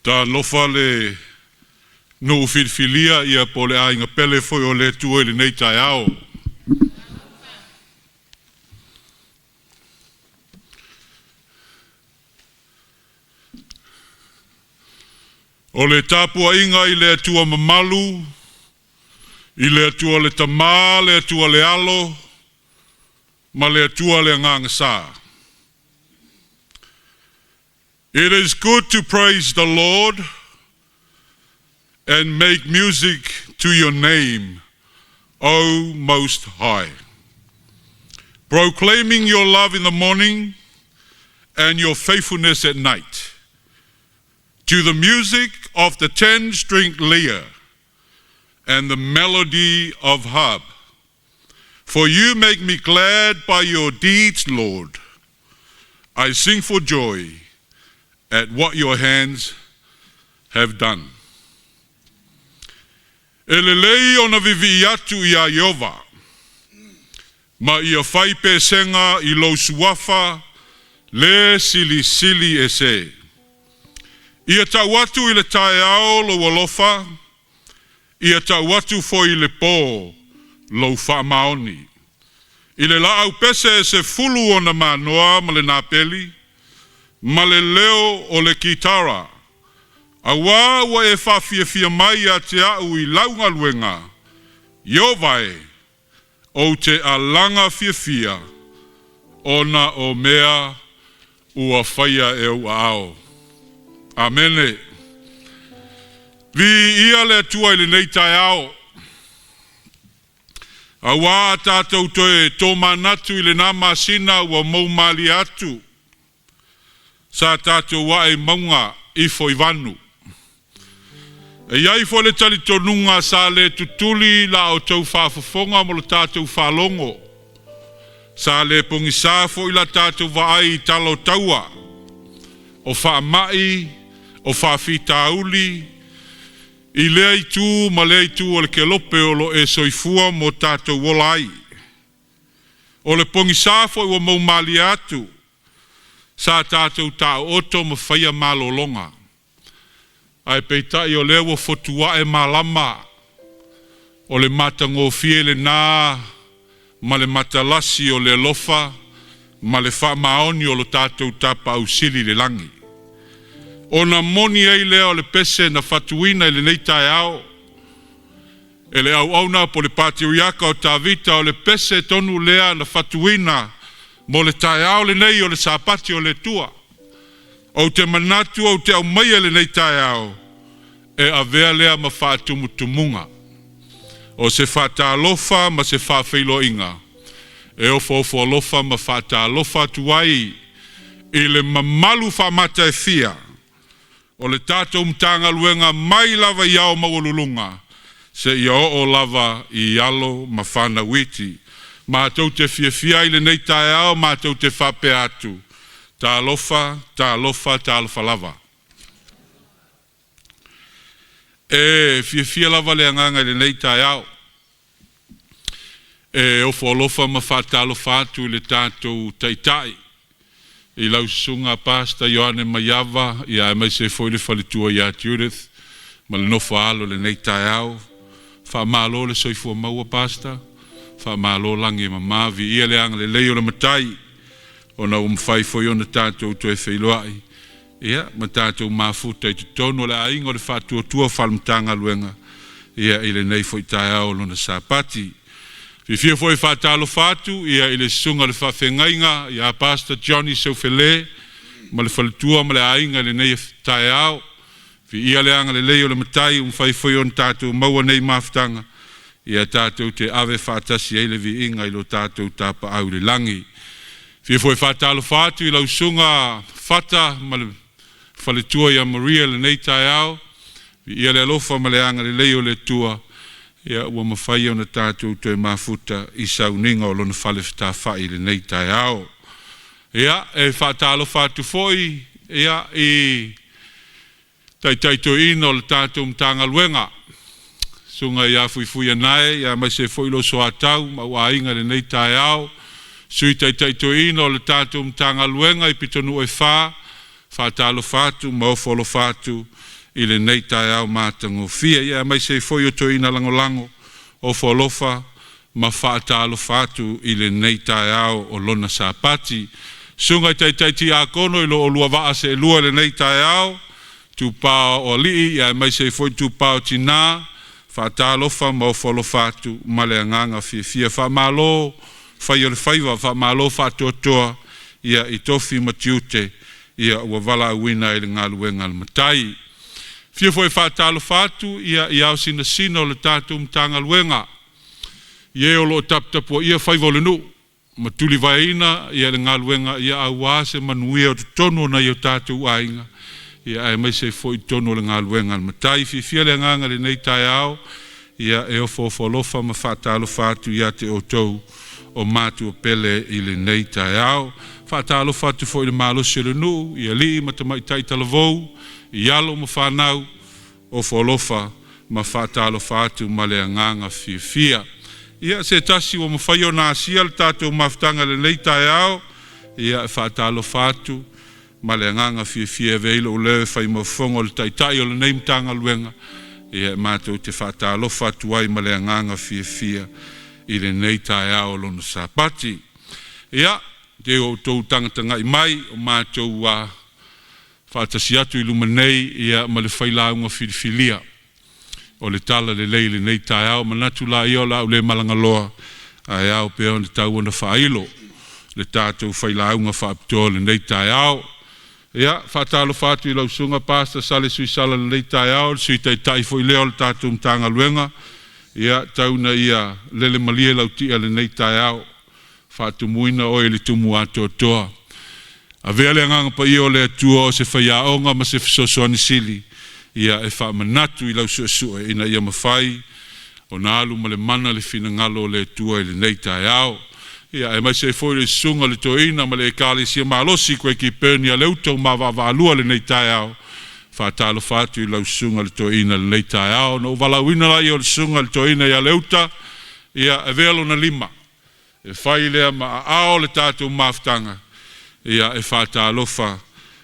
Talofa le nuu filifilia ia po o le aiga pele foi o le Atua i lenei taeao. O le tapuaiga i le Atua mamalu, i le Atua le Tama, le Atua le Alo ma le Atua le Agaga Sa. It is good to praise the Lord and make music to your name, O Most High, proclaiming your love in the morning and your faithfulness at night. To the music of the 10 string lyre and the melody of harp. For you make me glad by your deeds, Lord. I sing for joy at what your hands have done. E lelei ona viivii atu ia Ieova, ma ia fai pesega i lou suafa le silisili ese. Ia tau atu i le taeao lou alofa, ia tau atu foi i le po lou faamaoni. I le laau pese e 10 ona manoa ma le napeli, ma le leo o le kitara, auā ua e faafiafia mai ia te au i lau galuega, Ieova e, ou te alaga fiafia, ona o mea ua faia e ou aao. Amene. Viia le Atua i lenei taeao. Auā tatou toe tomanatu i lena masina ua mou malie atu. Sa tatou ae i mauga ifo i vanu. E i ai foi le talitonuga sa le tutuli la outou faafofoga mo le tatou faalogo. Sa le pogisā foi la tatou vaai i tala o taua, o faamai, o faafitauli, i lea itu ma lea itu o le kelope o lo o e soifua ma o tatou ola ai. O le pogisā foi ua mou malie atu, sa tatou taooto ma faia malologa. Ae peitai o lea ua fotuae malama o le matagofie lena ma le matalasi o le alofa ma le faamaoni o lo tatou Tapaau Sili i le lagi. Ona moni ai lea o le pese na fatuina i lenei taeao e le auauna po le Patriaka o Tavita, o le pese tonu lea na fatuina mo le taeao lenei o le Sapati o le Atua. Ou te manatu ou te aumaia i lenei taeao e avea lea ma faatumutumuga. O se faatalofa ma se faafeiloaiga e ofoofo alofa ma faatalofa atu ai i le mamalu faamataefia o le tatou Matagaluega mai lava i ao maualuluga seia oo lava i alo ma fanau iti. Matou te fiafia i lenei taeao, matou te faapea atu, talofa, talofa, talofa lava. E fiafia lava le agaga i lenei taeao e ofo alofa ma faatalofa atu i le tatou Taitai i lau susuga Pastor Ioane Maiava, ia aemaise foi le faletua ia Judith ma le nofo a alo i lenei taeao. Faamalo le soifua maua, Pastor, faamalo lagi e mama, viia le agalelei o le Matai ona ua mafai foi ona tatou toe feiloai ia ma tatou mafuta i totonu o le aiga o le Faatuatua Faale-Matagaluega ia i lenei foi taeao o lona Sapati. Fiafia foi e faatalofa atu ia i le susuga i le faafeagaiga ia Pastor Johnny Seufele ma le faletua ma le aiga i lenei taeao. Viia le agalelei o le Matai ua mafai foi ona tatou maua nei mafutaga ia tatou te ave faatasi ai le viiga i lo tatou Tapaau i le lagi. Fia foi faatalofa atu i lau susuga Fata ma le faletua ia Maria i lenei taeao. Viia le alofa ma le agalelei o le Atua ia ua mafai ona tatou toe mafuta i sauniga o lona fale fetafai i lenei taeao. Ia, e faatalofa atu foi ia i taitai toeaina o le tatou Matagaluega, susuga ia Fuifui Anae, ia aemaise foi lo soatau ma au aiga i lenei taeao, Sui Taitai toeaina o le tatou Matagaluega i pitonuu e fa, faatalofa atu ma ofo alofa atu. i lenei taeao matagofie. Ia aemaise ai foi o toeaina lagolago, ofo alofa ma faatalofa atu i lenei taeao o lona Sapati. Susuga i taitai tiakono i lo oulua vaa seelua i lenei taeao, tupā o alii, aemaise ai foi tupā o tinā, faatalofa ma ofo alofa atu ma le agaga fiafia. Faamalo fai o le faiva, faamalo faatoatoa ia i tofi ma tiute ia ua valaauina i le galuega a le Matai. Fia foi e faatalofa atu ia i ao sinasina o le tatou Matagaluega, i e o lo o taputapuaia faiva o le nuu ma tulivaeina ia le galuega ia aua se manuia o totonu o nai o tatou aiga, ia aemaise ai foi totonu o le galuega a le Matai. Fiafia le agaga i lenei taeao ia e ofoofo alofa ma faatalofa atu ia te outou o matua pele i lenei taeao. Faatalofa atu foi i le malosi o le nuu, i alii ma tamaitai talavou, i alo ma fanau, ofo alofa ma faatalofa atu ma le agaga fiafia. Ia se tasi ua mafai ona asia le tatou mafutaga i lenei taeao, ia e faatalofa atu ma le agaga fiafia e avea ai lou leo e fai ma fofoga o le Taitai o lenei Matagaluega, ia e matou te faatalofa atu ai ma le agaga fiafia i lenei taeao o lona Sapati. Ia, te outou tagatagai mai o matou faatasi atu i luma nei ia ma le failauga filifilia o le Tala Lelei i lenei taeao. Manatu laia o le a ou le malagaloa, ae ao pea ona tau ona faailo le tatou failauga faapitoa o lenei taeao. Ia, faatalofa atu i lau Susuga Pastor Sale Suisala i lenei taeao, le Sui Taitai foi lea o le tatou Matagaluega. Ia, tau ina ia lele malie lau tia i lenei taeao, faatumuina oe i le tumu atoatoa. Avea le agaga paia o le Atua o se faiaoga ma se fesoasoani sili, ia e faamanatu i lau suesue ina ia mafai ona alu ma le mana le finagalo o le Atua i lenei taeao. Ia, aemaise ai foi le susuga i le toeaina ma le Ekalesia malosi Kueki Burn ia Leuta ua maavaavaalua lenei taeao. Faatalofa atu i lau susuga i le toeaina i lenei taeao. Na ou valaauina laia o le susuga i le toeaina ia Leuta, ia avea lona lima e fai lea ma aao le tatou mafutaga, ia e faatalofa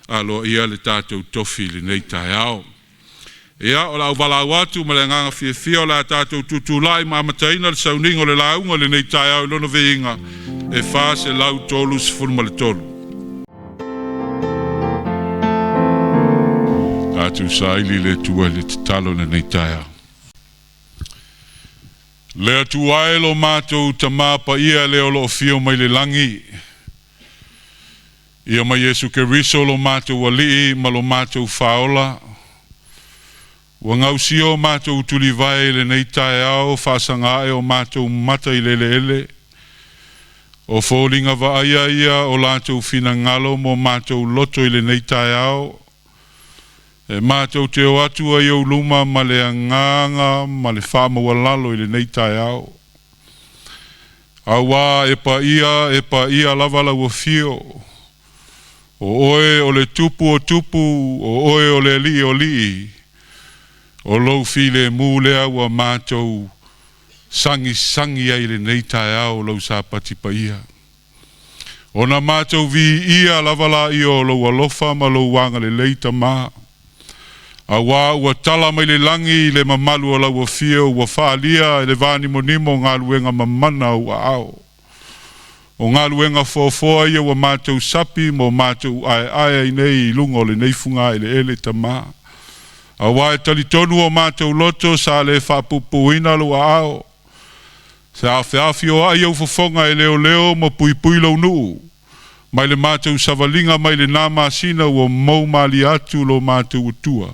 aloaia le tatou tofi i lenei taeao. Ia, o le a ou valaau atu ma le agaga fiafia o le a tatou tutulai ma amataina le sauniga o le lauga i lenei taeao i lona viiga e 433. Tatou saili le Atua i le tatalo i lenei taeao. Le Atua e lo matou Tamā paia lea o lo o fio mai le lagi, ia ma Iesu Keriso lo matou Alii ma lo matou Faaola, ua gausia o matou tulivae i lenei taeao, faasaga ae o matou mata i le eleele, o foliga vaaia ia o latou finagalo mo matou loto i lenei taeao, e matou te o atu ai ou luma ma le agaga ma le faamaualalo i lenei taeao. Auā e paia, e paia lava lau afio, o oe o le Tupu o tupu, o oe o le Alii o alii, o lou filemu lea ua matou sagisagi ai i lenei taeao o lau Sapati paia. Ona matou viia lava laia o lou alofa ma lou agalelei, Tamā, auā ua tala mai le lagi i le mamalu o lau afio, ua faalia e le vānimonimo galuega mamana o ou aao. O galuega foafoa ia ua matou sapi ma o matou aeae ai nei i luga o lenei fugaeleele, Tamā. Auā e talitonu o matou loto sa le faapuupuuina lou aao, se afeafioai ou fofoga e leoleo ma puipui lou nuu. Mai le matou savaliga mai lenā masina ua mou malie atu lo matou Atua.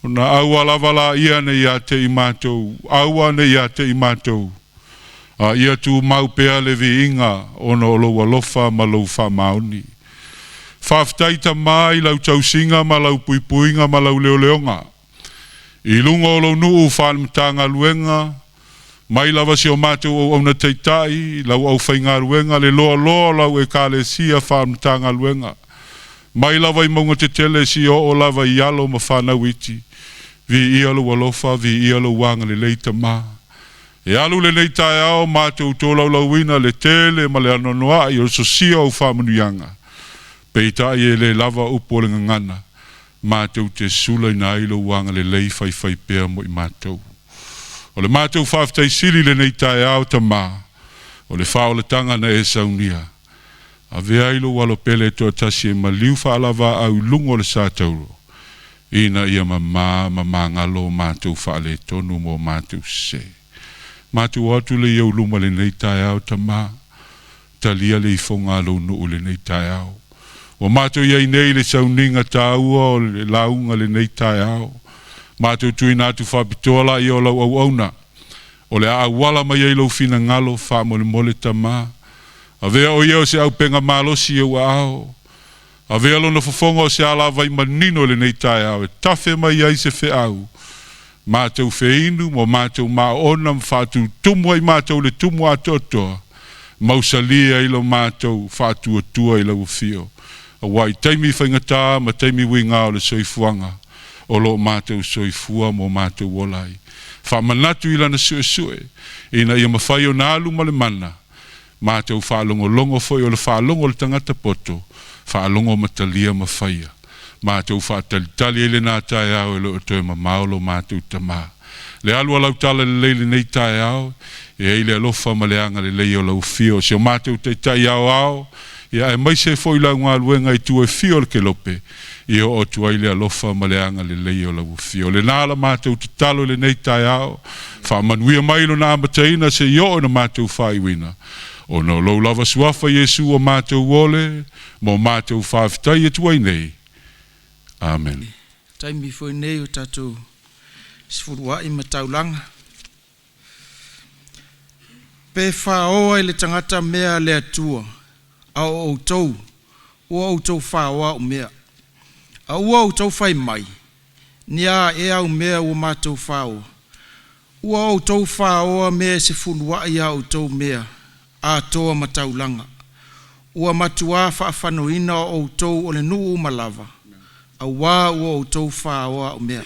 Ona aua lava laia nei ia te i matou, aua nei ia te i matou, a ia tumau pea le viiga ona o lou alofa ma lou faamaoni. Faafetai, Tamā, i lau tausiga ma lau puipuiga ma lau leoleoga i luga o lou nuu faale-Matagaluega, mai lava si o matou auauna taitai, lau aufaigaluega, le loaloa o lau Ekalesia faale-Matagaluega, mai lava i mauga tetele seia oo lava i alo ma fanau iti. Viia lou alofa, viia lou agalelei, Tamā. E alu lenei taeao matou tolaulauina le tele ma le anoanoai o le sosia o faamanuiaga. Peitai e le lava upu o le gagana. Matou te sulaina ai lou agalelei faifaipea mo i matou. O le matou faafetai sili i lenei taeao, Tamā, o le faaolataga na e saunia. Avea ai lou Alo pele e toatasi e maliu faalavaaau i luga o le satauro, ina ia mamā ma magalo o matou faaletonu ma o matou sesē. Matou o atu lea i ou luma i lenei taeao, Tamā, talia le ifoga a lou nuu i lenei taeao. Ua matou i ai nei i le sauniga taua o le lauga i lenei taeao. Matou tuuina atu faapitoa laia o lau auauna, o le a auala mai ai lou finagalo faamolemole, Tamā. Avea o ia o se aupega malosi i ou aao. Avea lona fofoga o se alavai manino i lenei taeao e tafe mai ai se feau, matou feinu ma matou maona ma faatutumu ai matou le tumu atoatoa, mausali ai lo matou faatuatua i lau afio. Aua i taimi faigata ma taimi uiga o le soifuaga, o lo o matou soifua ma o matou ola ai. Faamanatu i lana suesue, ina ia mafai ona alu ma le mana, matou faalogologo foi o le faalogo o le tagata poto, faalogo ma talia ma faia. Matou faatalitali ai lena taeao e le o toe mamao lo matou Tamā. Le alu a lau tala lelei lenei taeao, e ai le alofa ma le agalelei o lau afio, o si o matou Taitai Aoao, ia aemaise foi lau galuega i tua e fia o le kelope, ia oo atu ai le alofa ma le agalelei o lau afio. O lena la matou tatalo i lenei taeao, faamanuia mai lona amataina seia oo ina matou faaiuina. Ona o lou lava suafa Iesu ua matou ole, ma o matou faafetai atu ai nei. Amen. Taimi foi nei o tatou sefuluai ma taulaga. Pe faoa i le tagata mea a le Atua, a o outou, ua outou faoa au mea. A ua outou fai mai, ‘Ni a ea au mea ua matou faoa?’ Ua outou faoa mea e sefuluai a outou mea atoa ma taulaga. Ua matua faafanoina outou e nuu uma lava, auā ua outou faoa a'u mea.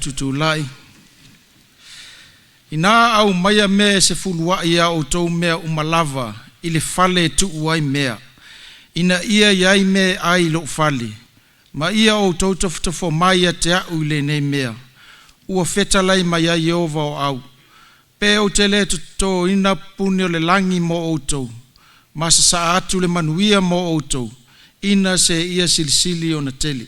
Tutulai. Ina aumaia mea e sefuluai ia outou mea uma lava i le fale e tuu ai mea, ina ia i ai mea e ai i lou fale, ma ia outou tofotofo mai ia te a'u i lenei mea, ua fetalai mai ai Ieova o au, pe ou te le totōina puni o le lagi mo outou, ma sasaa atu le manuia mo outou, ina seia silisili ona tele.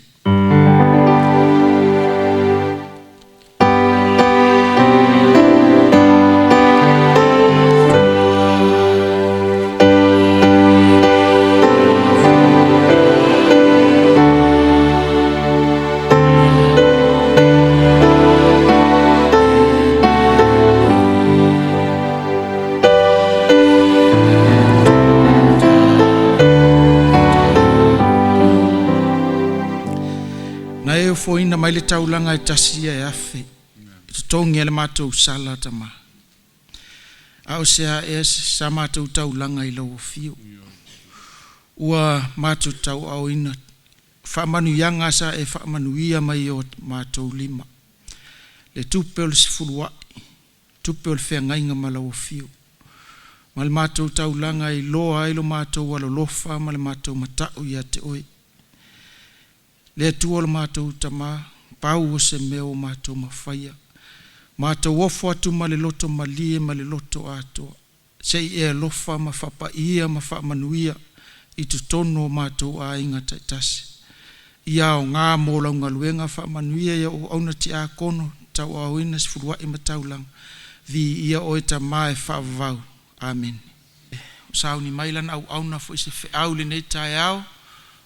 Na e ofoina mai le taulaga e tasi ia e afe, e totogi ai le matou sala Tama. A o se a ea sa matou taulaga i lau afio, ua matou tauaaoina faamanuiaga sa e faamanuia mai i o matou lima, le tupe o le sefuluai, tupe o le feagaiga ma lau afio, ma le matou taulaga e iloa ai lo matou alolofa ma le matou mata'u ia te Oe. Le Atua o le matou Tama, pau o se mea ua matou mafaia, matou ofo atu ma le loto malie ma le loto atoa, se i e alofa ma faapaia ma faamanuia i totonu o matou aiga taitasi. Ia aoga mo lau galuega, faamanuia i au auauna tiakono tauaaoina sefuluai ma taulaga, viia Oe Tama e faavavau. Amene. Sauni mai lana auauna foi i se feau i lenei taeao.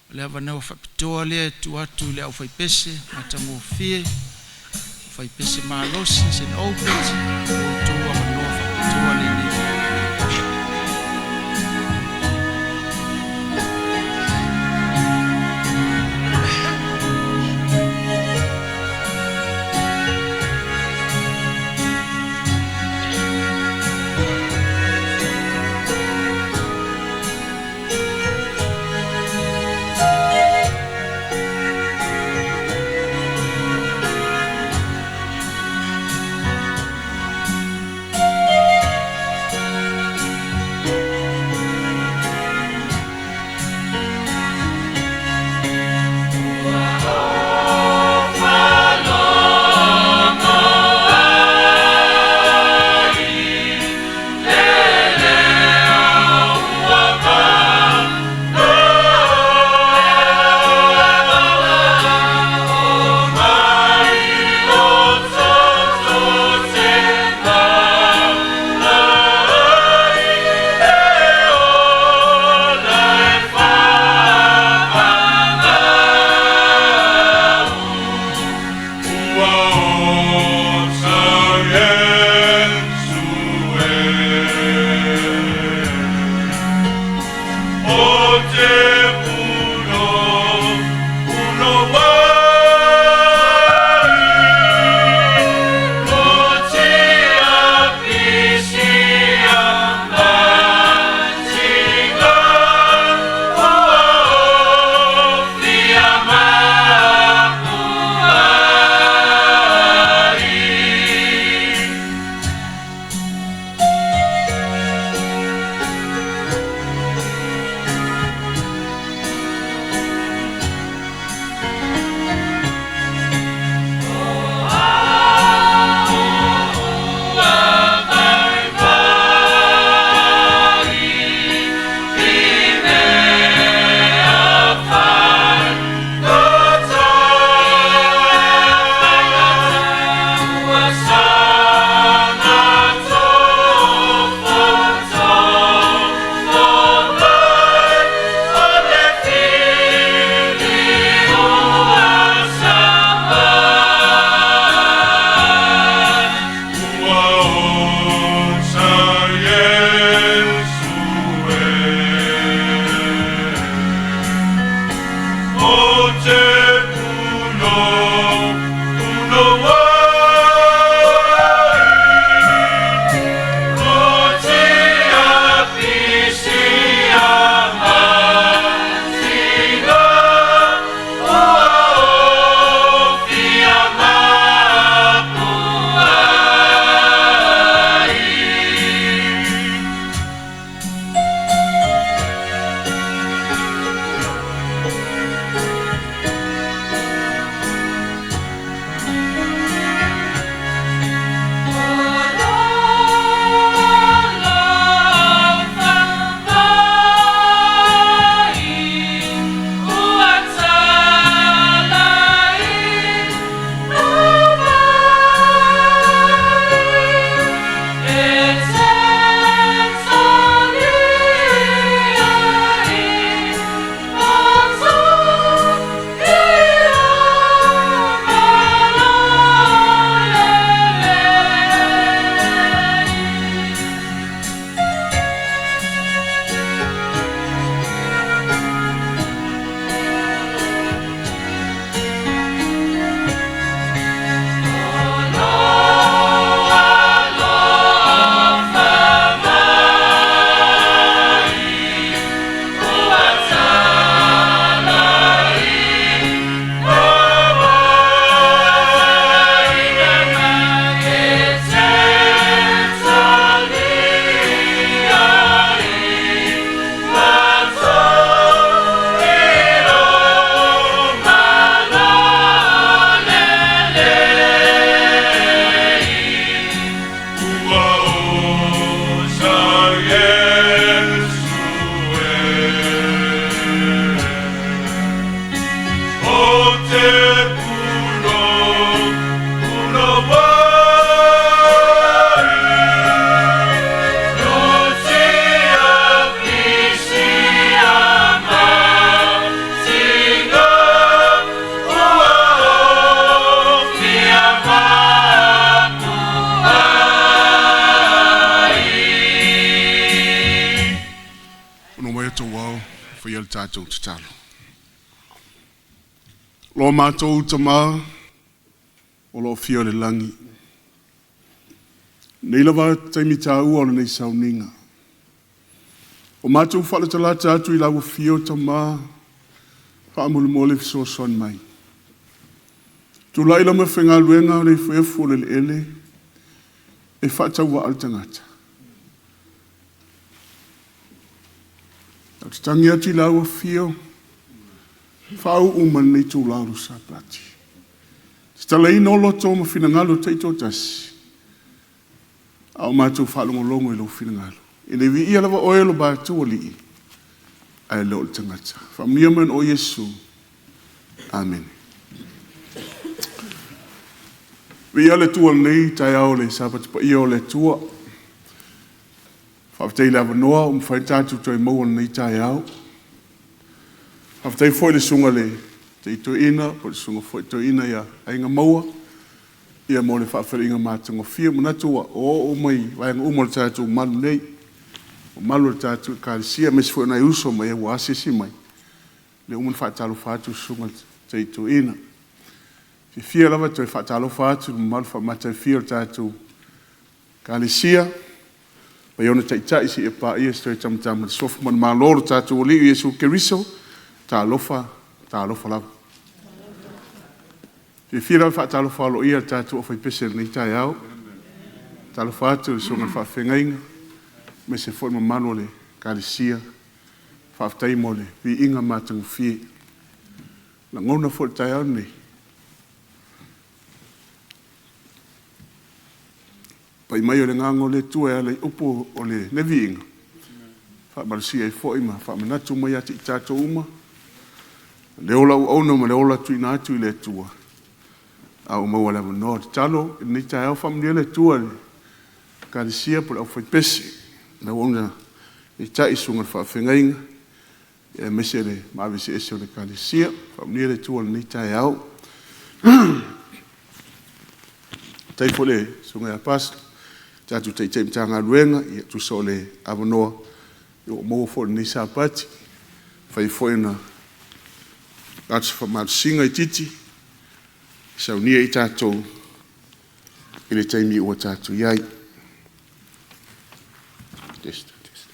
O le avanoa faapitoa lea e tuu atu i le aufaipese matagofie, aufaipese malosi Saint Albert, o lo outou avanoa faapitoa lenei. taeao, faia le tatou tatalo. Lo matou Tamā o lo o afio i le lagi, nei lava taimi tāua o lenei sauniga. O matou faalatalata atu i lau afio Tamā, faamolemole fesoasoani mai. Tulai lau mafaigaluega o le efuefu o le eleele e faatauvaa le tagata. Ou te tagi atu i lau afio, faauu ma lenei itula o le Sapati, tatalaina o loto ma finagalo taitoatasi, a o matou faalogologo i lou finagalo. E le viia lava oe lo matou Alii, ae le o le tagata. Faamanuia mai ona oe Iesu. Amene. Viia le Atua i lenei taeao o le Sapati paia o le Atua. Faafetai i le avanoa ua mafai ona tatou toe maua i lenei taeao. Faafetai foi i le susuga i le Alii Toeaina po o le susuga foi i le Toeaina ia Aiga Maua ia mo le faafeiloaiga matagofie. E manatu ua oo uma i vaega uma o le tatou malu nei, le mamalu o le tatou Ekalesia aemaise foi o nai uso ma e ua asiasi mai, lea ua uma ona faatalofa atu le susuga i le Alii Toeaina. E fiafia lava e toe faatalofa atu i le mamalu faamatagofie o le tatou Ekalesia mai ona taitai seia paia se toe tamatamailesofo ma le Malo o le tatou Alii Iesu Keriso. Talofa, talofa lava. E fiafia lava e faatalofa aloaia i le tatou aufaipese i lenei taeao. Talofa atu i le susuga i le faafeagaiga aemaise foi le mamalu o le Ekalesia. Faafetai mo le viiga matagofie. Lagona foi i le taeao lenei, pai mai o le agaga o le Atua e ala i upu o le viiga, faamalosia ai foi ma faamanatu mai ia te i tatou uma le ola auauna ma le ola tuuina atu i le Atua, a ua maua le avanoa. Tatalo i lenei taeao, faamanuia le Atua i le Ekalesia po o le aufaipese, le auauna taitai, susuga i le faafeagaiga, aemaise le maave eseese o le Ekalesia. Faamanuia le Atua i lenei taeao. Faafetai foi i le susuga ia Pastor, tatou Taitai Matagaluega, e tusa o le avanoa ua maua foi i lenei Sapati, mafai foi ona avatu se faamalosiga itiiti, saunia ai tatou i le taimi ua tatou i ai. Test, test.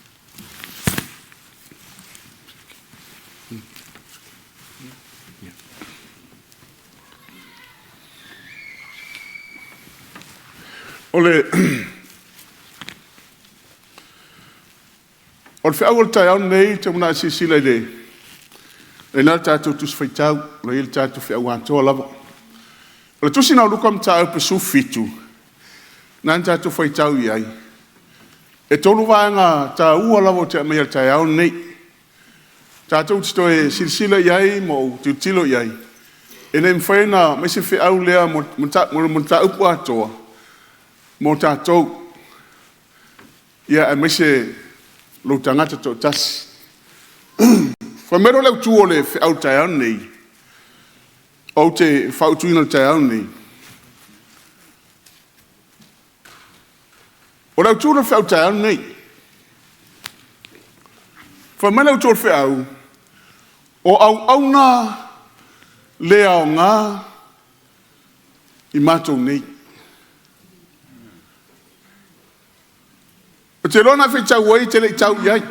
O le feau o le taeao lenei, ou te manao e silasila i le le tatou Tusi Faitau, o lo o i ai le tatou feau atoa lava. O le Tusi na o Luka Mataupu 17, na tatou faitau i ai, e tolu vaega taua lava ou te aumaia i le taeao lenei. Tatou te toe silasila i ai ma ou tilotilo i ai, e le mafai ona aumai se feau lea mo le mataupu atoa mo tatou, ia aemaise lou tagata toatasi. Fai mai lea o le autu o le feau i le taeao lenei, ou te fautuaina i le taeao lenei. O le autu o le feau i le taeao lenei. Fai mai le autu o le feau, o auauna le aoga i matou nei. Ou te iloa na e faitau ai e te le i tau i ai.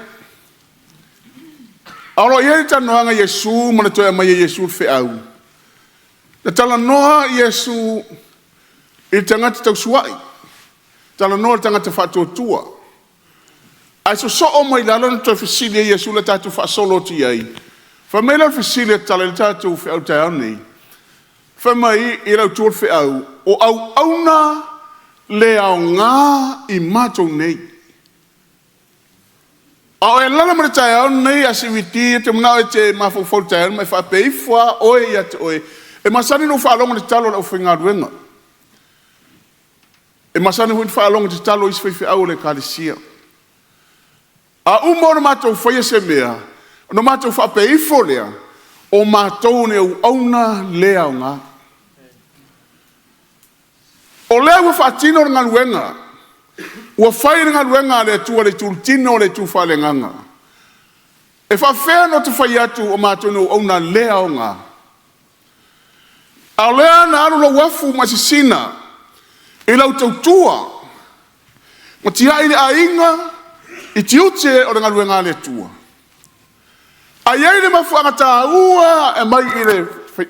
A o lo o i ai le talanoaga a Iesu ma le toe aumai e Iesu le feau, na talanoa Iesu i le tagata tausuai, talanoa i le tagata faatuatua. Ae sosoo mai lalo na toe fesili ai Iesu le tatou faasolo atu i ai. Fai mai le fesili e tatala ai le tatou feau i le taeao lenei. Fai mai i le autu o le feau, o auauna le aoga i matou nei. A o e alaala mai le taeao lenei a CVT, e te manao e te mafaufau i le taeao ma e faapea ifo lava oe ia te oe. E masani ona ou faalogo i le tatalo a le aufaigaluega. E masani foi ona faalogo i le tatalo a isi faifeau o le Ekalesia. A uma ona matou faia se mea, ona matou faapea ifo lea, o matou o ni auauna le aoga. O lea ua faatino le galuega, ua fai le galuega a le Atua i le itu tino, le itu faaleagaga. E faafefea ona ou te fai atu o matou ni auauna le aoga, a o lea na alu lou afu ma e sisina i lau tautua ma tiai le aiga i tiute o le galuega a le Atua? Ae i ai le mafuaaga taua e aumai i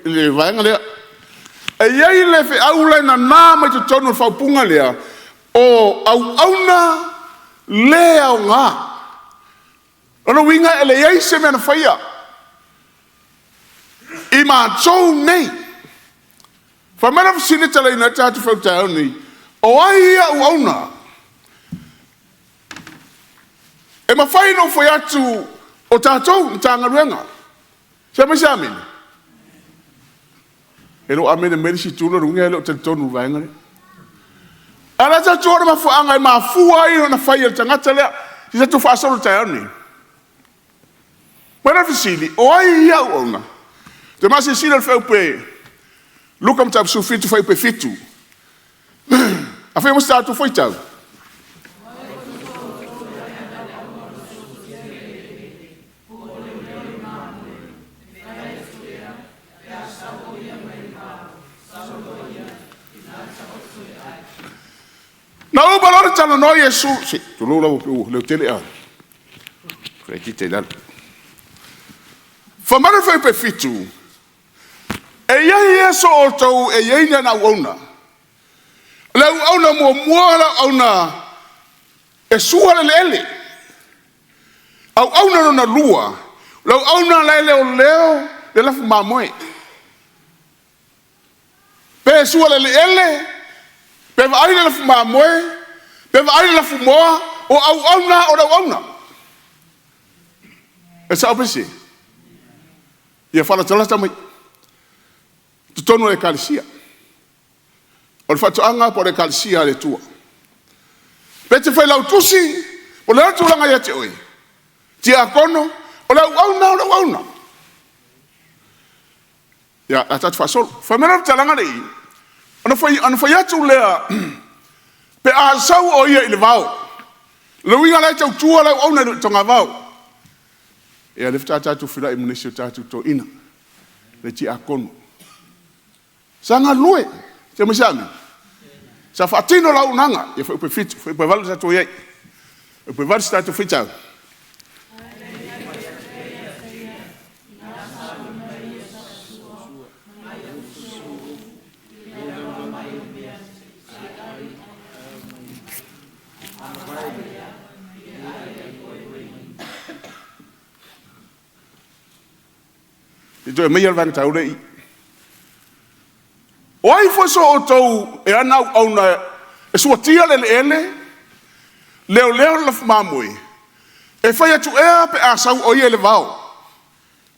le vaega lea. E i ai le feau lea e nana mai totonu o le faaupuga lea, o auauna le aoga. O lona uiga e leai se mea na faia i matou nei. Fai mai le fesili e talaiina ai le tatou feau i le taeao lenei, o ai ia auauna? E mafai ona ou fai atu o tatou Matagaluega. Fai mai se amene. E le o amene mai le isi itu, lona uiga e le o talitonu i le vaega lea. Ae o le a tatou o i le mafuaaga e mafua ai ona fai e le tagata lea. Se i tatou faasolo i le taeao lenei. Pau le fesili, o ai ia auauna? Toe silasila i le fuaiupu Luka Mataupu 17 fuaiupu 7. Afai foi se tatou faitau. Na uma loa ona talanoa Iesu, se i tulou lava pei ua leotele a itiiti ai i lalo. Fai mai le fuaiupu 7, e i ai ia so outou e i ai ni ana auauna. O le auauna muamua o le auauna e sua le eleele. Auauna lona lua, o le auauna la e leoleo le lafu mamoe. Pe sua le eleele, pe vaai le lafu mamoe, pe vaai le lafumoā, o auauna o le auauna. E sao pe sese? Ia faalatalata mai totonu o le Ekalesia. O le faatoaga po o le Ekalesia a le Atua. Pe e te failautusi, o le a le tulaga ia te oe? Tiakono, o le auauna o le auauna. Ia, o le a tatou faasolo. Fai mai le faamatalaga lea i i, ona fai atu lea, pe a sau o ia i le vao, o le uiga o la e tautua le auauna i le togavao. Ia lea faatoa tatou feiloai ma nisi o tatou toeaiina, le tiakono. Sa galulue, fai mai se amene. Sa faatino le auaunaga, ia fuaiupu 7, fuaiupu 8 tatou i ai. Fuaiupu 8 se tatou faitau. Se i toe aumaia le vaega taua lea e i i. O ai foi so outou e ana auauna e suatia le eleele, leoleo le lafu mamoe, e fai atu ea pe a sau o ia i le vao?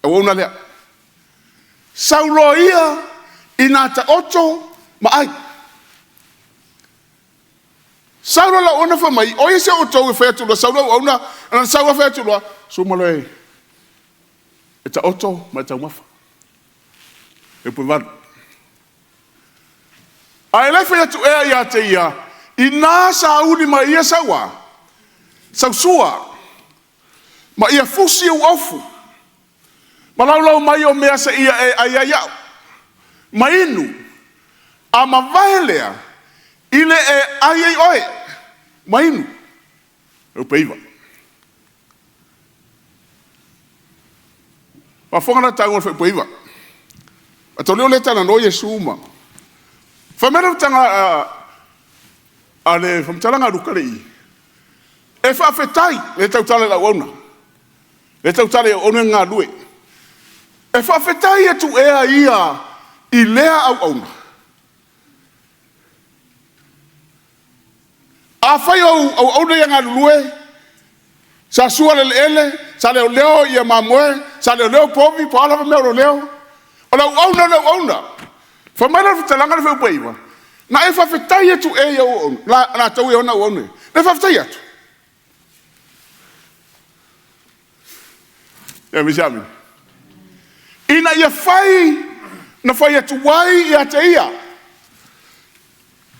Auauna lea. Sau loa ia ina taoto ma ai. Sau loa le auauna fai mai, o ai se o outou e fai atu loa, sau le auauna, na sau lava fai atu loa, suma loa e taoto ma e taumafa. E upu e 8. Ae le fai atu ea ia te ia, ina sauni mai ia sau a? Sau sua, ma ia fusi ou ofu, ma laulau mai o mea seia e ai ai au, ma inu, a mavae lea, i le e ai ai oe, ma inu. E upu e 9. Faafofoga la taua i le fuaiupu 9. A tauleo lea e talanoa Iesu ma... Fai mai le a le faamatalaga a Luka le i, e faafetai, lea e tautala i le auauna, lea e tautala i auauna ia e galulue. E faafetai atu ea ia i lea auauna? Afai o auauna ia e galulue, sa sua le eleele, sa leoleo ia mamoe, sa leoleo povi, po o a lava mea o leoleo, o le auauna o le auauna. Fai mai la le faamatalaga lea fuaiupu 9, na e faafetai atu ea i au auauna, latou e ona auauna ia? Na e faafetai atu? Ia fai mai se amene. Ina ia fai na fai atu ai ia te ia.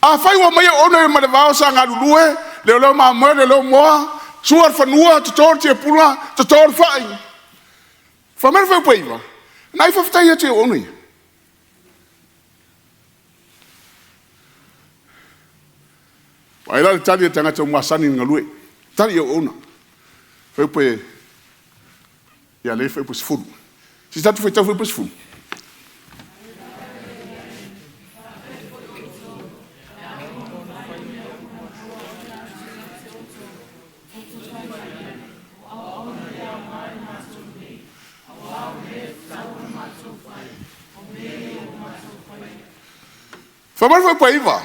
Afai ua omai auauna mai le vao sa galulue, leoleo mamoe, leoleo moa, sua le fanua, toto le tiapula, toto le fai. Fai mai le fuaiupu 9, na ai faafetai atu i auauna ia. Vaai la le tali a le tagata ua masani i le galue, tali i auauna. Fuaiupu e, ia lea fuaiupu 10. Se i tatou faitau fuaiupu 10. Fai mai le fuaiupu 9,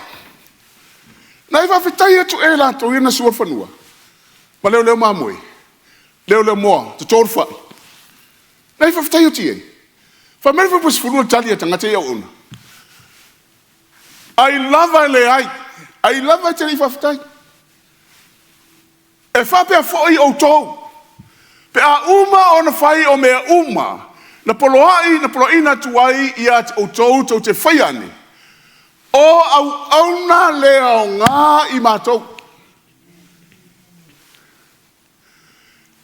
na e faafetai atu ea i latou ia na sua le fanua, ma leoleo mamoe, leoleo moa, toto le fai. Na e faafetai atu i ai. Fai mai le fuaiupu 10 o le tali a tagata ia auauna. Ai lava e leai, ai lava e te le i faafetai. E faapea foi outou, pe a uma ona fai o mea uma, na poloai, na poloaiina atu ai ia te outou tou te faia ane, o auauna le aoga i matou.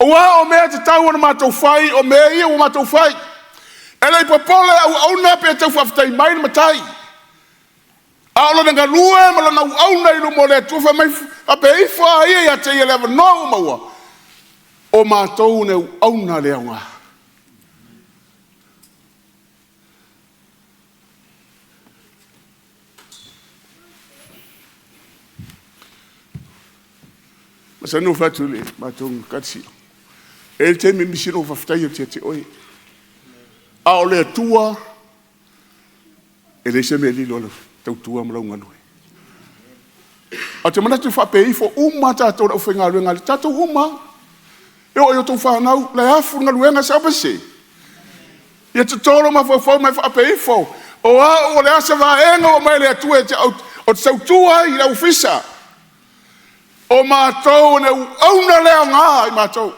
Aua o mea e tatau ona matou fai, o mea ia ua matou fai. E le i popole auauna pe tau faafetai mai le Matai. A o lona galue ma lona auauna i luma o le Atua, fai mai, faapea ifo a ia ia te ia le avanoa ua maua, o matou le auauna le aoga. Masani ona ou fai atu i le matou ekalesia, e i ai le taimi e misi ai lou faafetai atu ia te oe. A o le Atua, e leai se mea e lilo i lau tautua ma lau galue. Ae ou te manatu e faapea ifo uma lava tatou le aufaigaluega, tatou uma lava. E oo i a outou fanau, le afu le galuega, sao pe sese? Ia toto lou mafaufau ma e faapea ifo, o au o le a se vaega ua aumai e le Atua ou te tautua ai i le ofisa. O matou o le auauna le aoga i matou.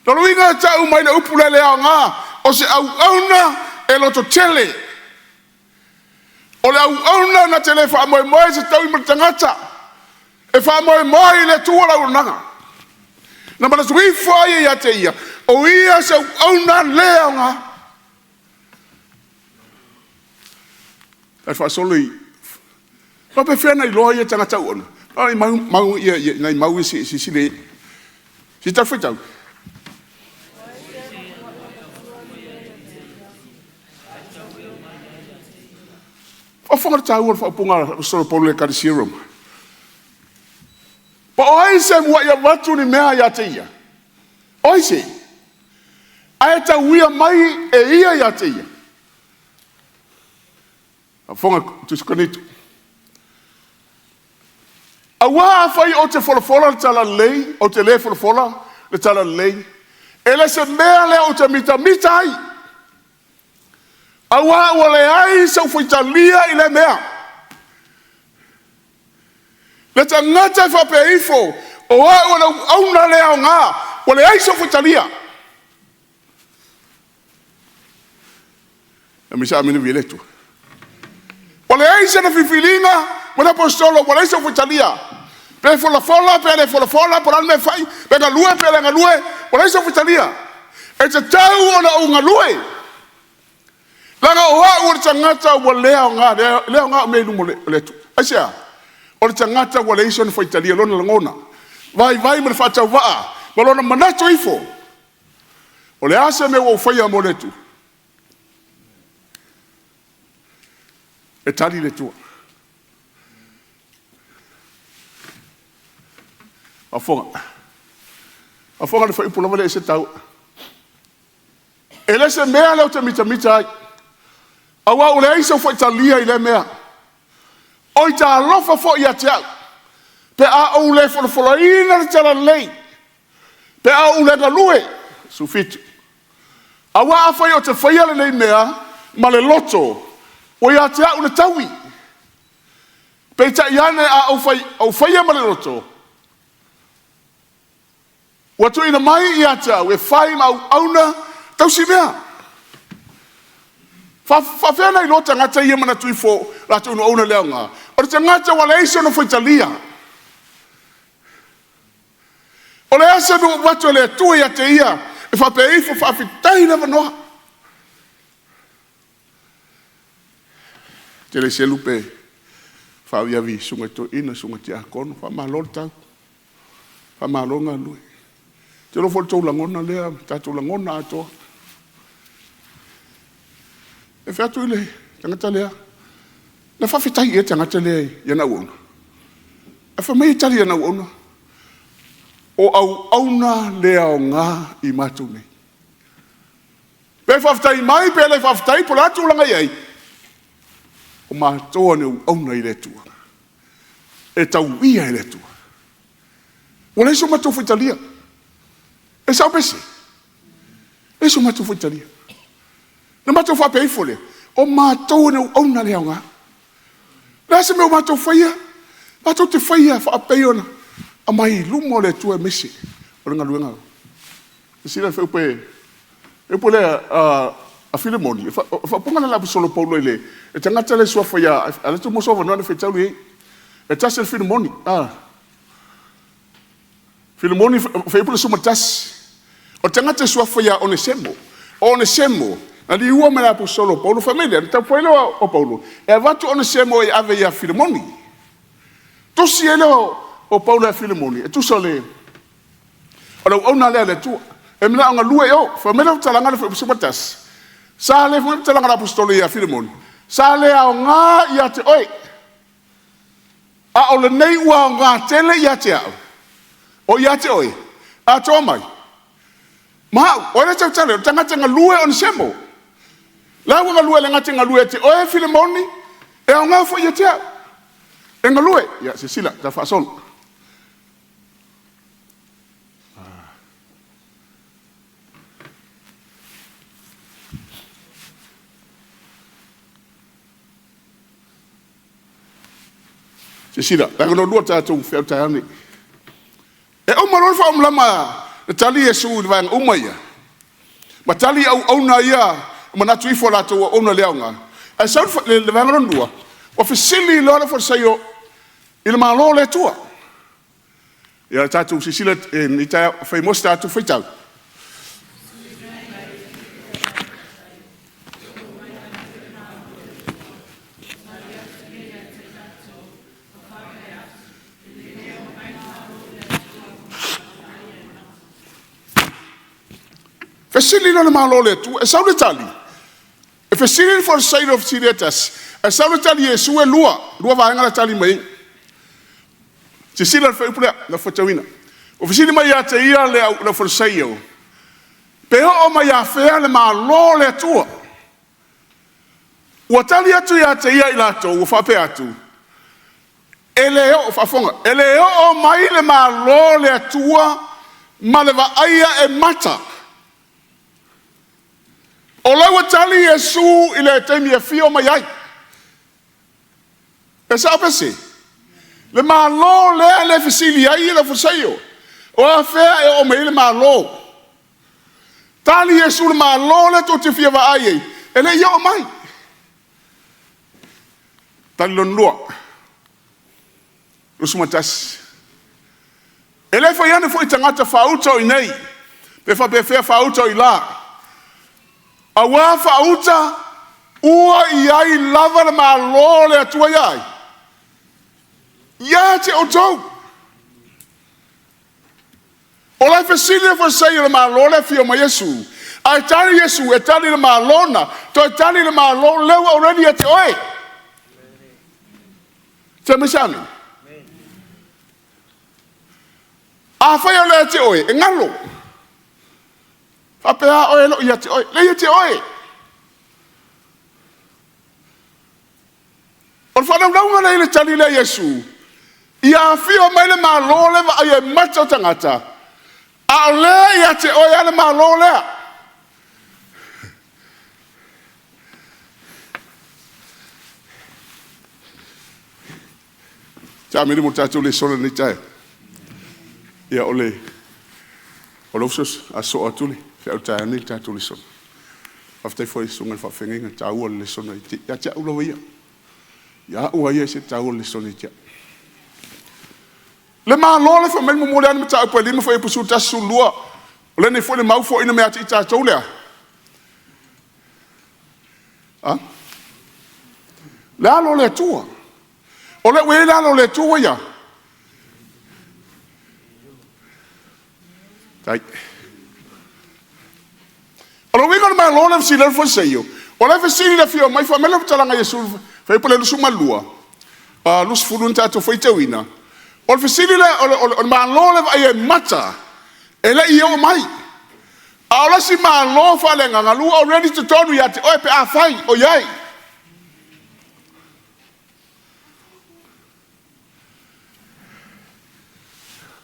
O le uiga e tau mai le upu lea le aoga, o se auauna e lototele. O le auauna na te le faamoemoe i se taui ma le tagata, e faamoemoe i le Atua le auaunaga. Na manatu ifo ai ia ia te ia, o ia se auauna le aoga. Ae faasolo i... faapefea ona iloa ia tagata auauna? A o nai mau ia, nai mau ia se i silasila i ai. Se i tatou faitau. Faafofoga i le taua o le faaupuga a le aposetolo Paulo i le Ekalesia i Roma. Po o ai se muai avatu ni mea ia te ia? O ai se? Ae tauia mai e ia ia te ia. Faafofoga Tusi Korinito. Aua afai ou te folafola le talalelei, ou te le folafola le talalelei, e le o se mea lea ou te mitamita ai, aua ua leai sou faitalia i lea mea. Le tagata e faapea ifo, o au o le auauna le aoga, ua leai sou faitalia. Aumai se amene viia le Atua. Ua leai sana filifiliga ma le aposetolo, ua leai sou faitalia. Pe folafola pe le folafola, po o le a le mea e fai, pe galue pe le galue, ua leai sou faitalia. E tatau ona ou galue, leaga o au o le tagata ua le aoga, le aoga au mea i luma o le Atua. Aisea? O le tagata ua leai sona faitalia, lona lagona, vaivai ma le faatauvaa ma lona manatu ifo, o le a se mea ua ou faia mo le Atua? E tali le Atua. Faafofoga. Faafofoga le fuaiupu lava lea e ese le taua. E le se mea lea ou te mitamita ai, aua ua leai sou faitalia i lea mea. Oi talofa foi ia te au, pe a ou le folafolaina le talalelei, pe a ou le galue. 17. Aua afai ou te faia lenei mea ma le loto, ua ia te au le taui. Peitai ane a ou, ou faia ma le loto, ua tuuina mai ia te au e fai ma auauna tausimea. Faafefea ona iloa tagata ia manatu ifo latou na auauna le aoga? O le tagata ua leai sona faitalia. O le a se mea ua avatu e le Atua ia te ia E faapea ifo faafetai le avanoa. Te le selu pe faaaviavi susuga i toeaiina, susuga i tiakono, faamalo le tau, faamalo galulue. Ou te iloa foi o le tou lagona lea, tatou lagona atoa. E fai atu i le tagata lea, na faafetai i le tagata lea i ana auauna. Ae fai mai e tali i ana auauna, o auauna le aoga i matou nei. Pe faafetai mai, pe le faafetai, po o le a tulaga e i ai, o matou o ni auauna i le Atua, e tauia e le Atua. Ua leai so matou faitalia. E sao pe sese? E leai so matou faitalia. Na matou faapea ifo lea, o matou o ni auauna le aoga. O le a se mea ua matou faia? Matou te faia faapei ona aumai i luma o le Atua aemaise o le galuega. Silasila le fuaiupu e le upu lea a Filemoni, o le faaupuga lea a le Aposetolo Paulo i le tagata lea e suafa ia, a o lea e tuu sou avanoa na faitau i ai. E tasi o le Filemoni, Filemoni fuaiupu 11. O le tagata e suafa ia Onesemo. O Onesemo, na liua ma le Aposetolo Paulo, fai mai lea, na taumafai lea o Paulo e avatu Onesemo e ave ia Filemoni. Tusi ai lea o Paulo ia Filemoni, e tusa o le auauna lea a le Atua. E manao e galue i o. Fai mai le faamatalaga lea fuaiupu 11, sa le, fai mai le faamatalaga a le Aposetolo ia Filemoni, sa le aoga ia te oe, a o lenei ua aoga tele ia te au, o ia te oe, atoa mai ma au. O ai le tautala? O le tagata galue Onesemo. La ua galue le gata galue ia te oe Filemoni, e aoga foi ia te au. E galue. Ia, silasila, ta faasolo. Silasila, leaga o lua tatou feau taeao nei. E uma loa le faamalama na tali Iesu i le vaega uma ia, ma tali auauna ia manatu ifo latou auauna le aoga. Ae sau le vaega lona lua, ua fesili loa le Farisaio i le Malo o le Atua. Ia tatou silasila i taeao, fai mo se tatou faitau. Fesili loa le Malo o le Atua, e sau le tali, e fesili le Farisai o fesili e tasi, ae sau le tali Iesu e lua vaega la tali mai ai. Silasila le fuaiupu lea, na faitauina. Ua fesili mai ia te ia le Farisaio, pe oo mai afea le Malo o le Atua? Ua tali atu ia te ia i latou, ua faapea atu, e le oo, faafofoga, e le oo mai le Malo o le Atua ma le vaaia e mata. O la ua tali Iesu i le taimi e afio mai ai. E sao pe sese? Le Malo lea le fesili ai le Farisaio. O afea e oo mai ai le Malo? Tali Iesu le Malo lea tou te fia vaai ai, e le i oo mai. Tali lona lua, 21. E le fai ane foi tagata faauta o i nei, pe faapefea faauta o i la. Auā faauta ua i ai lava le Malo o le Atua ia ai? Ia te outou. O la e fesili le Farisai o le Malo le afio mai Iesu, ae tali Iesu, e tali le Malo na, toe tali le Malo lea ua already ia te oe. Fai mai se amene? Afai o lea ia te oe, e galo. Faapea oe lo ia te oe, le ia te oe. O le faalaulauga lea i le tali lea Iesu, ia afio mai le Malo le vaai e mata o tagata, a o lea ia te oe a le Malo lea. Te amene mo tatou le sola nei tae. Ia o le usos a so atu le feau tae nei tatou le sola. Faafetai foi i susuga i le faafeagaiga taua le lesona i te ia te au lava ia. Ia au ia se taua le lesona i te au. Le Malo le fai mai momoli ane mataupu e 5 fuaiupu 11 12. O lenei foi le mau foaiina mai ia te i tatou lea. A? Le alo o le Atua. O lea ua i ai le alo o le Atua ia. Tai. O le uiga o le Malo le fesili ai le Fariseio, o le fesili le afio mai fai mai le fetalaga Iesu fai po le 22, 20 na tatou faitauina. O le fesili le o le Malo le vaai e mata e le i oo mai. A o le isi Malo faaleagaga ua already totonu ia te oe pe afai o i ai.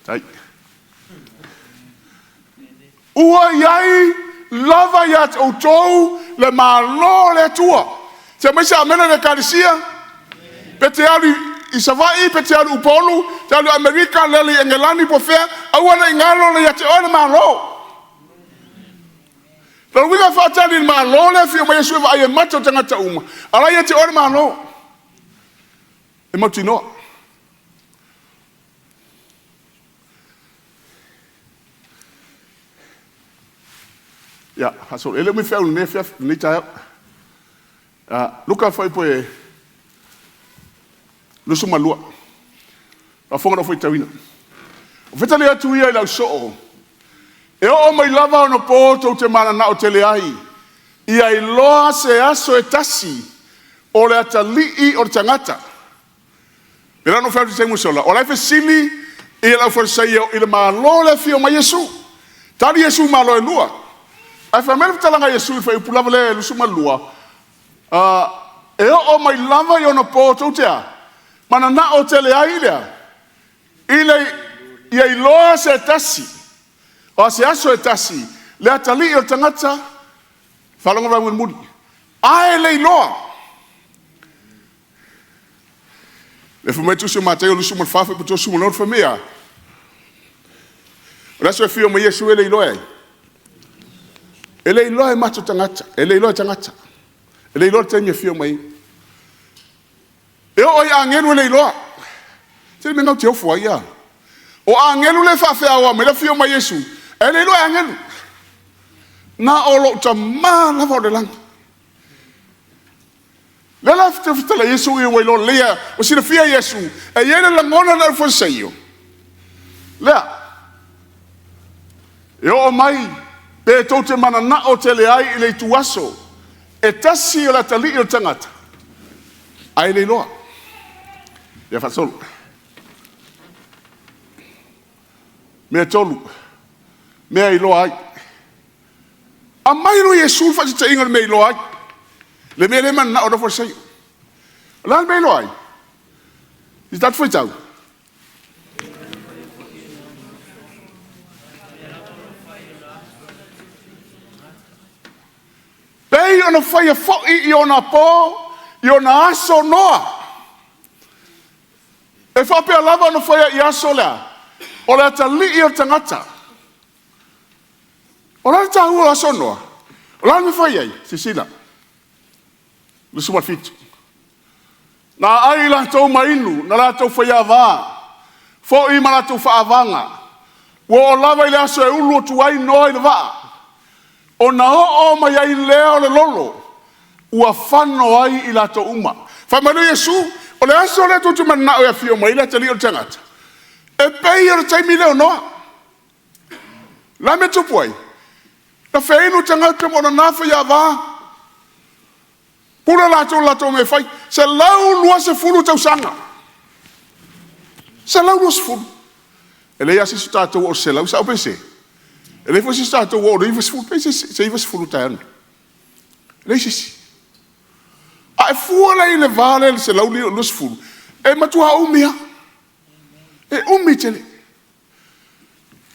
Tai. Ua i ai lava ia te outou le Malo o le Atua. Se mai se amene le Ekalesia. Pe te alu i Savaii, pe te alu i Upolu, te alu i Amerika, lele i Engelani po o fea, aua ne i galo le ia te oe le Malo. O le uiga faatali i le Malo le afio mai Iesu e vaai e mata o tagata uma, a la ia te oe le Malo. E mautinoa. Ia, faasolo. E le o me feau i lenei afiafi, lenei taeao. Luka fai po e 22. Faafofoga lou faitauina. O fetali atu ia i le ausoo, e oo mai lava ona po tou te mananao tele ai, ia iloa se aso e tasi o le atalii o le tagata. E le no fai atu se sola, o la e fesili i le aufarisaio i le Malo le afio mai Iesu. Tali Iesu malo e lua. Ae fai mai le fetalaga Iesu i le fuaiupu lava lea e 22, e oo mai lava i ona po tou te a, mananao tele ai lea, i le ia iloa se tasi, o se aso e tasi, le atalii o le tagata, faalogo mai mulimuli, ae le iloa. Le fai mai tusi o Mataio 24 fai po 36 fai mai a. O le aso e afio mai Iesu e le iloa e ai. E le iloa e mato tagata, e le iloa e tagata. E le iloa le taimi e afio mai. E oo i agelu e le iloa. Se me nau te ofo ai ia. O agelu le faafeaoa mai le afio mai Iesu, e le iloa e agelu. Na o lou tamā lava o le lagi. Le la fetafetala Iesu i ua iloa lelei o silafia Iesu, e i ai le lagona le aufarisaio. Lea, e oo mai pe tou te mananao tele ai i le ituaso, e tasi o le atalii o le tagata, ae le iloa. Ia faasolo. Mea tolu, mea iloa ai. Aumai loa Iesu le faataitaiga o le mea iloa ai. Le mea lea mananao le Fariseio. O le a le mea iloa ai? I tatou faitau. Pei ona faia foi i ona po, i ona aso Noa. E faapea lava ona faia i aso lea, o le atalii o le tagata. O le a le taua o aso Noa? O le a le mea fai ai? Silasila. 27. Na ai latou ma inu, na latou faiava, foi ma latou faavaga. Ua oo lava i le aso e ulu atu ai Noa i le vaa. Ona oo mai ai lea o le lolo, ua fano ai i latou uma. Fai mai le Iesu, o le aso lea tou te mananao e afio mai le atalii o le tagata. E pei o le taimi lea o Noa. La me tupu ai? Na feinu tagata ma ona na faiava. Pule latou latou mea fai. 120 tausaga. 120. E leai lava se isi o tatou o se 100 sao pe se. E leai foi se isi o tatou o le 90, pe se 90 taeao nei. E leai se isi. A e fua la i le va lea i le 120, e matua umi lava. E umi tele.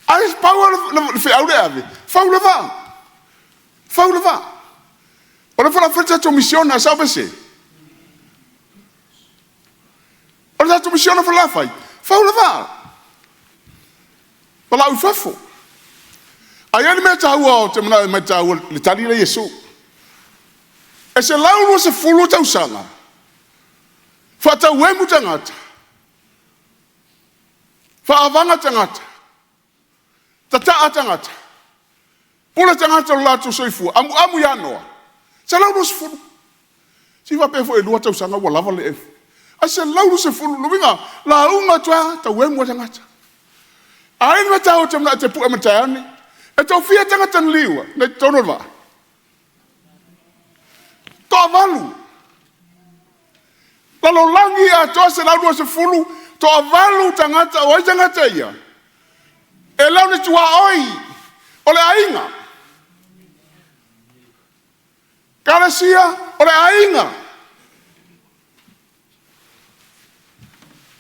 Ae pau le feau lea e ave, fau le vaa. Fau le vaa. O le fala fai le tatou misiona, sao pe se? O le tatou misiona fala fai, fau le vaa. Palau i fafo. Ae i ai le mea taua o te manao e mai taua le tali le Iesu. E 120 tausaga, faatauemu tagata, faavaga tagata, tataa tagata. Pule tagata o le latou soifua, amuamu ia Noa, 120. Si faapea foi e 2 tausaga ua lava le ae 120, le uiga, lauga atu lava, tauemu lava tagata. A ai le mea taua te manao e te pue ma le taeao lenei. E toafia tagata na liua na i totonu o le vaa? Toavalu. Lalolagi atoa 120, toavalu tagata, o ai tagata ia? E le o ni tuaoi, o le aiga. Ekalesia, o le aiga.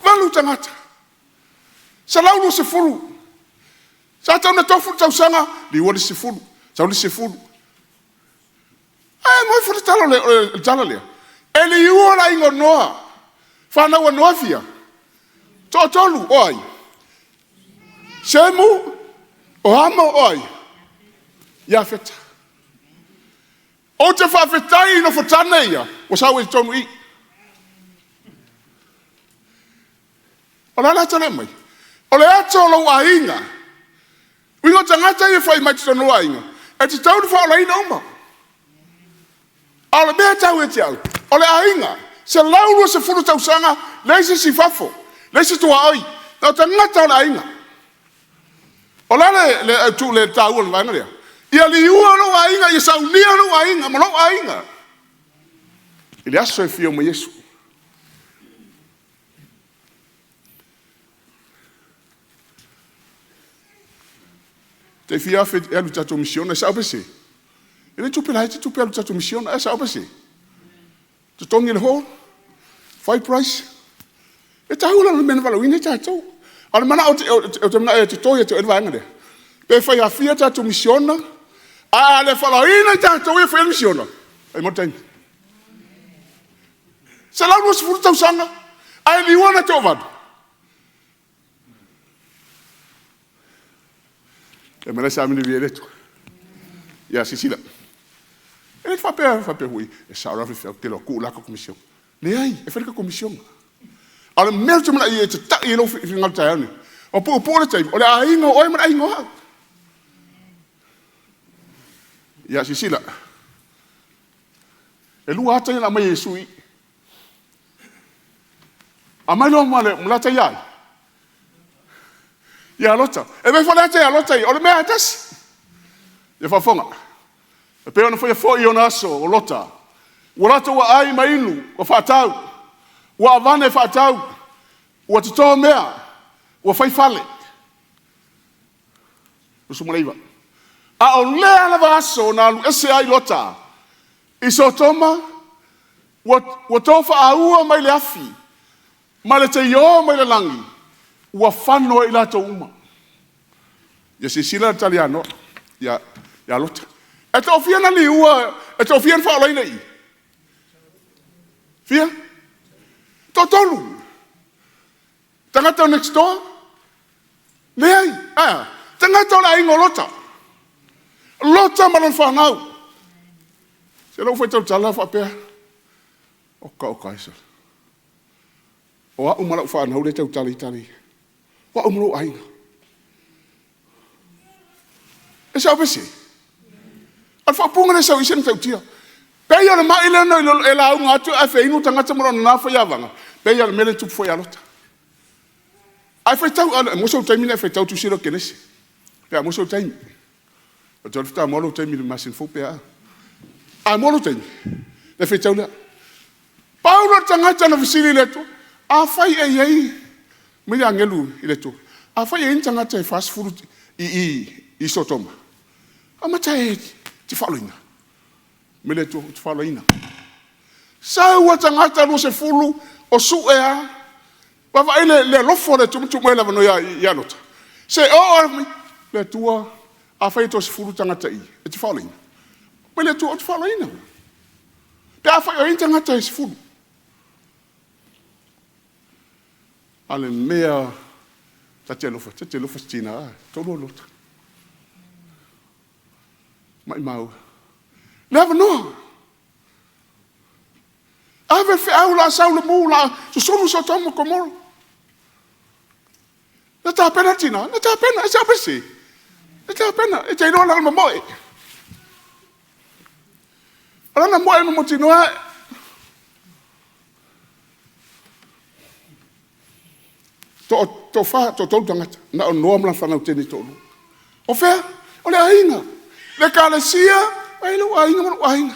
8 tagata, 120. Sa tatau ona tofu le tausaga, liua le isi 10, sau le isi 10. Ae moi foi le tala o le tala lea. E liua le aiga o Noa. Fanau a Noa e fia? Toatolu, o ai? Semu, o Hamo, o ai? Iafeta. Ou te faafetai i nofotane ia, ua sau ai i totonu i i. O le a le ata lea e aumai? O le ata o lou aiga. Uiga o tagata ia e fai mai totonu o aiga, e tatau ona faaolaina uma. A o le mea e tau ia te au, o le aiga, 120 tausaga, leai se isi i fafo, leai se tuaoi, na o tagata o le aiga. O le a le autu le taua o le vaega lea? Ia liua lou aiga, ia saunia lou aiga ma lou aiga. I le aso e afio mai Iesu. Tai fia afe e alu i tatou misiona, e sao pe se? E le tupe laiti tupe alu i tatou misiona, e sao pe se? Totogi le hall, fai price. E taua la le mea na valaauina ai tatou. A o le manao ou te manao e totoe ia te oe le vaega lea. Pe fai hafia tatou misiona, ae a le faalaoina i tatou ia e faia le misiona, fai mo le taimi. 120 tausaga, ae liua na toavalu. E mai sa mini via le tu. Ia sisila. E le faapea faapea hui, e sao la fe te lo ku la ko komisiona. Leai, e fai le komisiona. A o le mea ou te manao e tatai i lou finagalo taeao nei, o puupuu le taimi, o le aiga o oe ma le aiga o au. Ia silasila. E lua ata ia na aumai e Iesu i i. Aumai loa ma le ata ia ai? Ia Lota. E mea foi le ata ia Lota ia, o le mea lava e tasi. Ia faafofoga. E pei ona faia foi i ona aso o Lota. Ua latou aai ma inu, ua faatau. Ua avane faatau. Ua toto mea. Ua fai fale. 19. A o lea lava aso na alu ese ai Lota i Sotoma, ua tofaaua mai le afi ma le teiō mai le lagi, ua fano ai i latou uma. Ia silasila le tali ia Noa, ia Lota. E toafia na liua, e toafia na faaolaina i i? Fia? Toatolu. Tagata o next door? Leai. Ae a? Tagata o le aiga o Lota. Lota ma lona fanau. Se lou faitau tala faapea, oka oka e sole. O au ma lau fanau lea e tautala i tala ia. O au ma lou aiga. E sao pe se? O le faaupuga lea e sau i se matautia. Pei o le mai lea na e lauga atu ae feinu tagata ma lona na faiavaga, pei o le mea lea e tupu foi ia Lota. Ae faitau, mo sou taimi nei e faitau tusi lea o Kenese. Pe a mo sou taimi. O te faatoa maua lou taimi i le masina fou pe a. A maua lou taimi, le faitau lea. Paulo le tagata na fesili i le Atua, afai e i ai, mai le agelu i le Atua, afai e i ai ni tagata e 40 i Sotoma, amata e te faaloina. Mai le Atua, ou te faaloina. Sau a tagata 20 o sue a, vaavaai le alofa o le Atua ma tuu mai le avanoa ia Lota. Se oo mai le Atua, afai e toasefulu tagata i, e te faolaina. Mai le Atua, ou te faolaina. Pe afai o i ai ni tagata e 10. A le mea, ta te alofa se tina, tolu o Lota. Maimau. Le avanoa. Ave le feau la sau le mu la susunu Sotoma ma Komoro. Na tapena le tina, na tapena, e sao pe se? Na tapena, e te iloa la le mamoe. O lana moe ma mautinoa e. Toafa, toatolu tagata, na o Noa ma lana fanau teine e toalua. O fea? O le aiga. Le ekalesia, ai lou aiga ma lou aiga.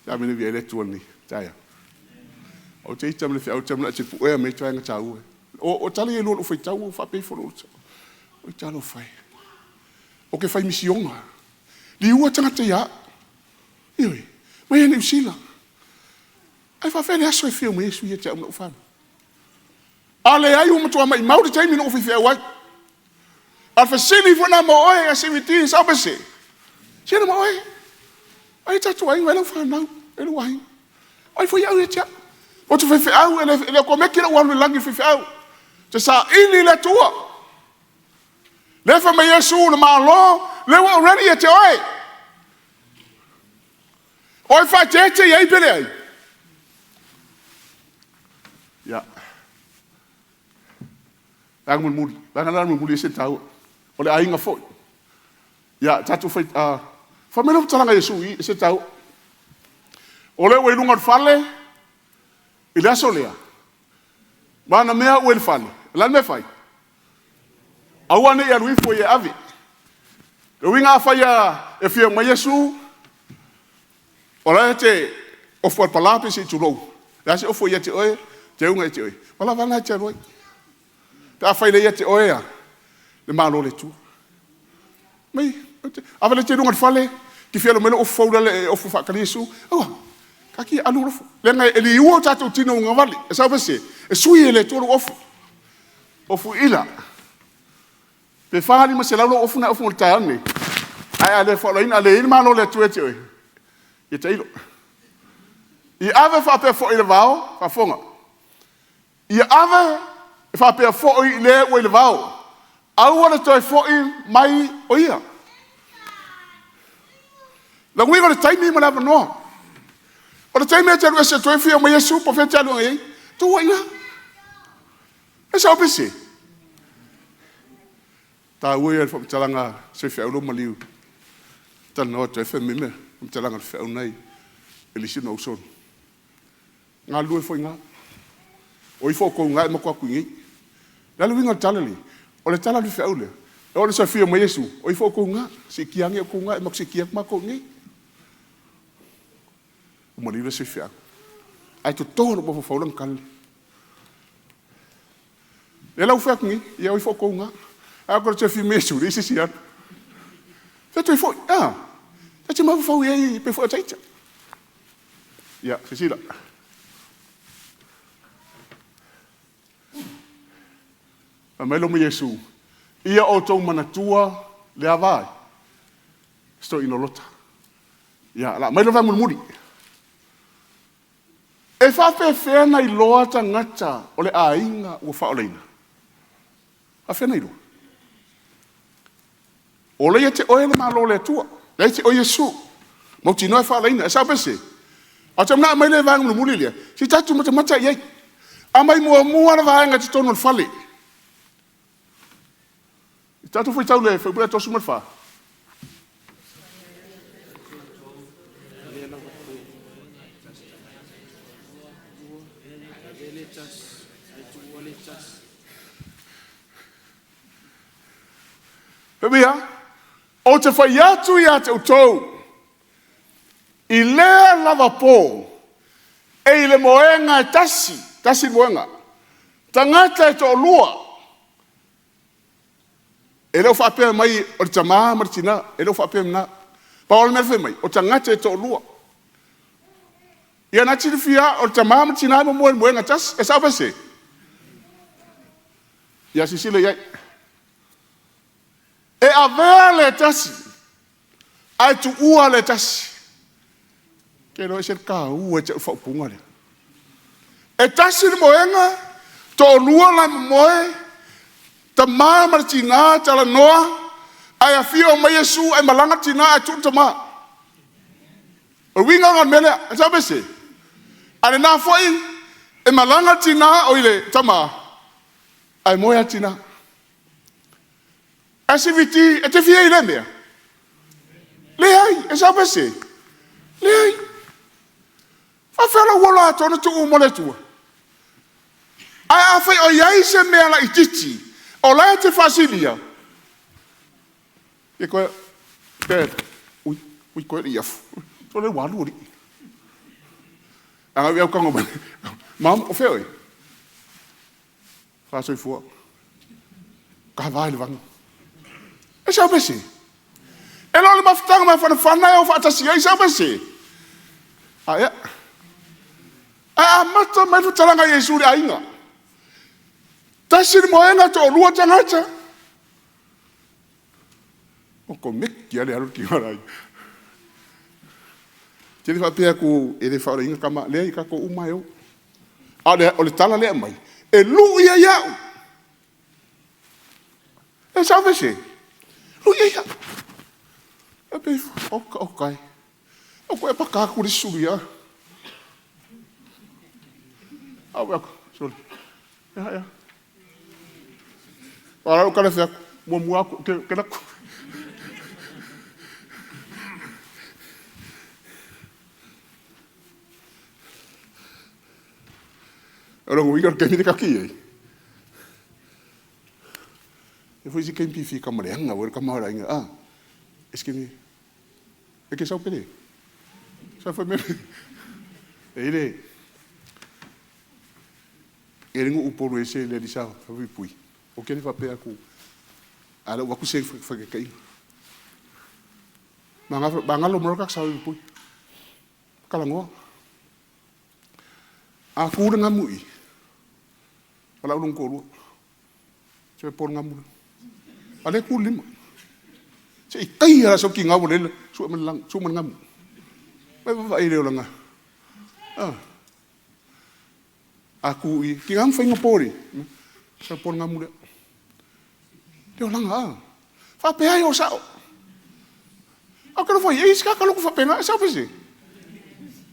Amene via le Atua i lenei taeao. Ou te ita ma le feau te manao e te puea mai vaega taua. O tala ia e lua o lou faitau ua faapea ifo lou oi talofa e. O ke fai misioga. Liua tagata ia au. Ioe, mai lava Niu Sila. Ae faafefea le aso e afio mai ai Iesu ia te au ma lau fanau? A leai ua matua maumau le taimi na ou faifeau ai. A o le fesili foi lena mo oe SVT, sao pe sese? Sili ma oe. Ai tatou aiga, ai lau fanau, ai lou aiga. O ai foi au ia te au? Ou te faifeau, e le o komeki lou alu i le lagi i le faifeau. Ou te saili i le Atua. Lea fai mai Iesu, le Malo, lea ua already ia te oe. O e faaeteete i ai pe leai? Ia. Vaega mulimuli, vaega la mulimuli e ese le taua. O le aiga foi. Ia, tatou fai, fai mai le faamatalaga a Iesu i i, e ese le taua. O lea ua i luga o le fale, i le aso lea, ma ana mea ua i le fale, o le a le mea e fai? Aua ne i alu ifo ia e ave. O le uiga afai lava e afio mai Iesu, o la e te ofo palapala pe se i tulou, o le a se ofo ia te oe, teuga ia te oe, ua lava lena e te alu ai. Pe afai e le ia te oe le Malo o le Atua. Mai, a le te i luga o le fale, te fia alu mai lou ofu fou lale e ofu faatali Iesu, aua, taatia, alu lofu. Leaga e liua o tatou tino ugavale, e sao pe sese? E sui e le Atua lou ofu, ofu ila. Pe 400-500 lou ofu na e ofu ma le taeao lenei, ae a le faaolaina, a leai le Malo o le Atua ia te oe, ia tailo. I ave faapea foi i le vao, faafofoga, ia ave faapea foi i le ua i le vao, aua le toe foi mai o ia. Le uiga o le taimi ma le avanoa. O le taimi e te alu ese atu ai afio mai Iesu po o fea e te alu agai ai, tuu ai i ina. E sao pe sese? Taua ia o le faamatalaga a si faifeau lea ua maliu. Talanoa atu ai fai mai le faamatalaga a le faifeau lenei i le isi ona ou uso. Galulue foi i ina. O ifo outou i ina e matou o atu i inei. O le a le uiga o le tala lea? O le tala a le faifeau lea, e oo ina afio mai Iesu, o ifo outou i ina, siitia ane outou i ina, matou siitia atu matou i inei. Ua maliu le isi faifeau. Ae toto lou mafaufau i lana tala lea. Lea la ua fai atu nei, ia o ifo outou i ina. Ae ou te afio mai Iesu, leai se isi e alu. Fai atu ai foi, ah, ta te mafaufau i ai pe foi o taita. Ia, silasila. Fai mai lea o Iesu, ia outou manatua le ava ai, si toeaina o Lota. Ia, o le a aumai le vaega mulimuli. E faapefea ona iloa tagata o le aiga ua faaolaina? Faapefea ona iloa? O lea ia te oe le Malo o le Atua. La ia te oe Iesu. Mautinoa e faaolaina. E sao pe sese? Ae ou te manao e aumai le vaega mulimuli lea, se i tatou matamata i ai. Aumai muamua le vaega i totonu o le fale. I tatou faitau le fuaiupu lea 34. Fai mai, ou te fai atu ia te outou, i lea lava po, e i le moega e tasi, tasi le moega, tagata e toalua, e le o faapea mai o le tama ma le tina, e le o faapea lena. Pau lava le mea fai mai, o tagata e toalua. Ia na te silafia o le tama ma le tina e momoe i le moega e tasi. E sao pe sese? Ia silasila i ai. E avea le tasi, ae tuua le tasi. Ou te iloa e ese le taua ia te au o le faaupuga lea. E tasi le moega, toalua la e momoe, tama ma le tina talanoa, ae afio mai Iesu ae malaga le tina ae tuu le tama. O le uiga lena o le mea lea. E sao pe sese? A o lena foi, e malaga le tina, oi le tama, Ae moe a tina. SVT, e te fia i le mea? Leai, e sau pese? Leai. Faafefea lou ola atoa ona tuu uma le Atua? Ae afai o i ai se mea laitiiti o la e te faasilia, e koe, Dad, ui, ui koe le iafu. So le ua alu alii. A ngau au kango mai. Mom, o fea oe? Faasoifua. Ka va i le vagi. E sau pese. E le o le mafutaga mafanafana e o faatasi ai sau pese. A ea. Ae amata mai le fetalaga a Iesu i le aiga. Tasi le moega toalua tagata. O komeki a le alu ki wharai. Te le faapea atu e le faaolaina tama, leai tatou uma e o. A o le tala lea e aumai, e lui ia ia'u. E sau pese? Lui ia ia'u. E pe oka oka e. O koe pa ka ku le sulu ia. Au aku, sorry. Ya ya. Wala o kala fia mua mua aku ke ke laku. O longa uiga o le taimi lea tatou te i ai, e foi se taimi fiafia tama leaga ua le tama o le aiga, ah, eske e ke sau pele? Sa fai mai e i le e le nuu Upolu e se le alii sa faapuipui. O ke le faapea atu a le ua atu se faitaitaiga. Magalo ma loa sa pui. Talanoa. A tu le gamu i, o lau lona toalua. Se po le gamu le. A le tu le lima. Se i taia la sau ki ngau le su ma lang su ma ngamu. Mai va i le olanga. Ah. A ku i ki ngamu whainga pori. Sa po le ngamu le. Le olanga a. Whapea ai o sao. Au ka foi e ska ka loko whapenga sa pese.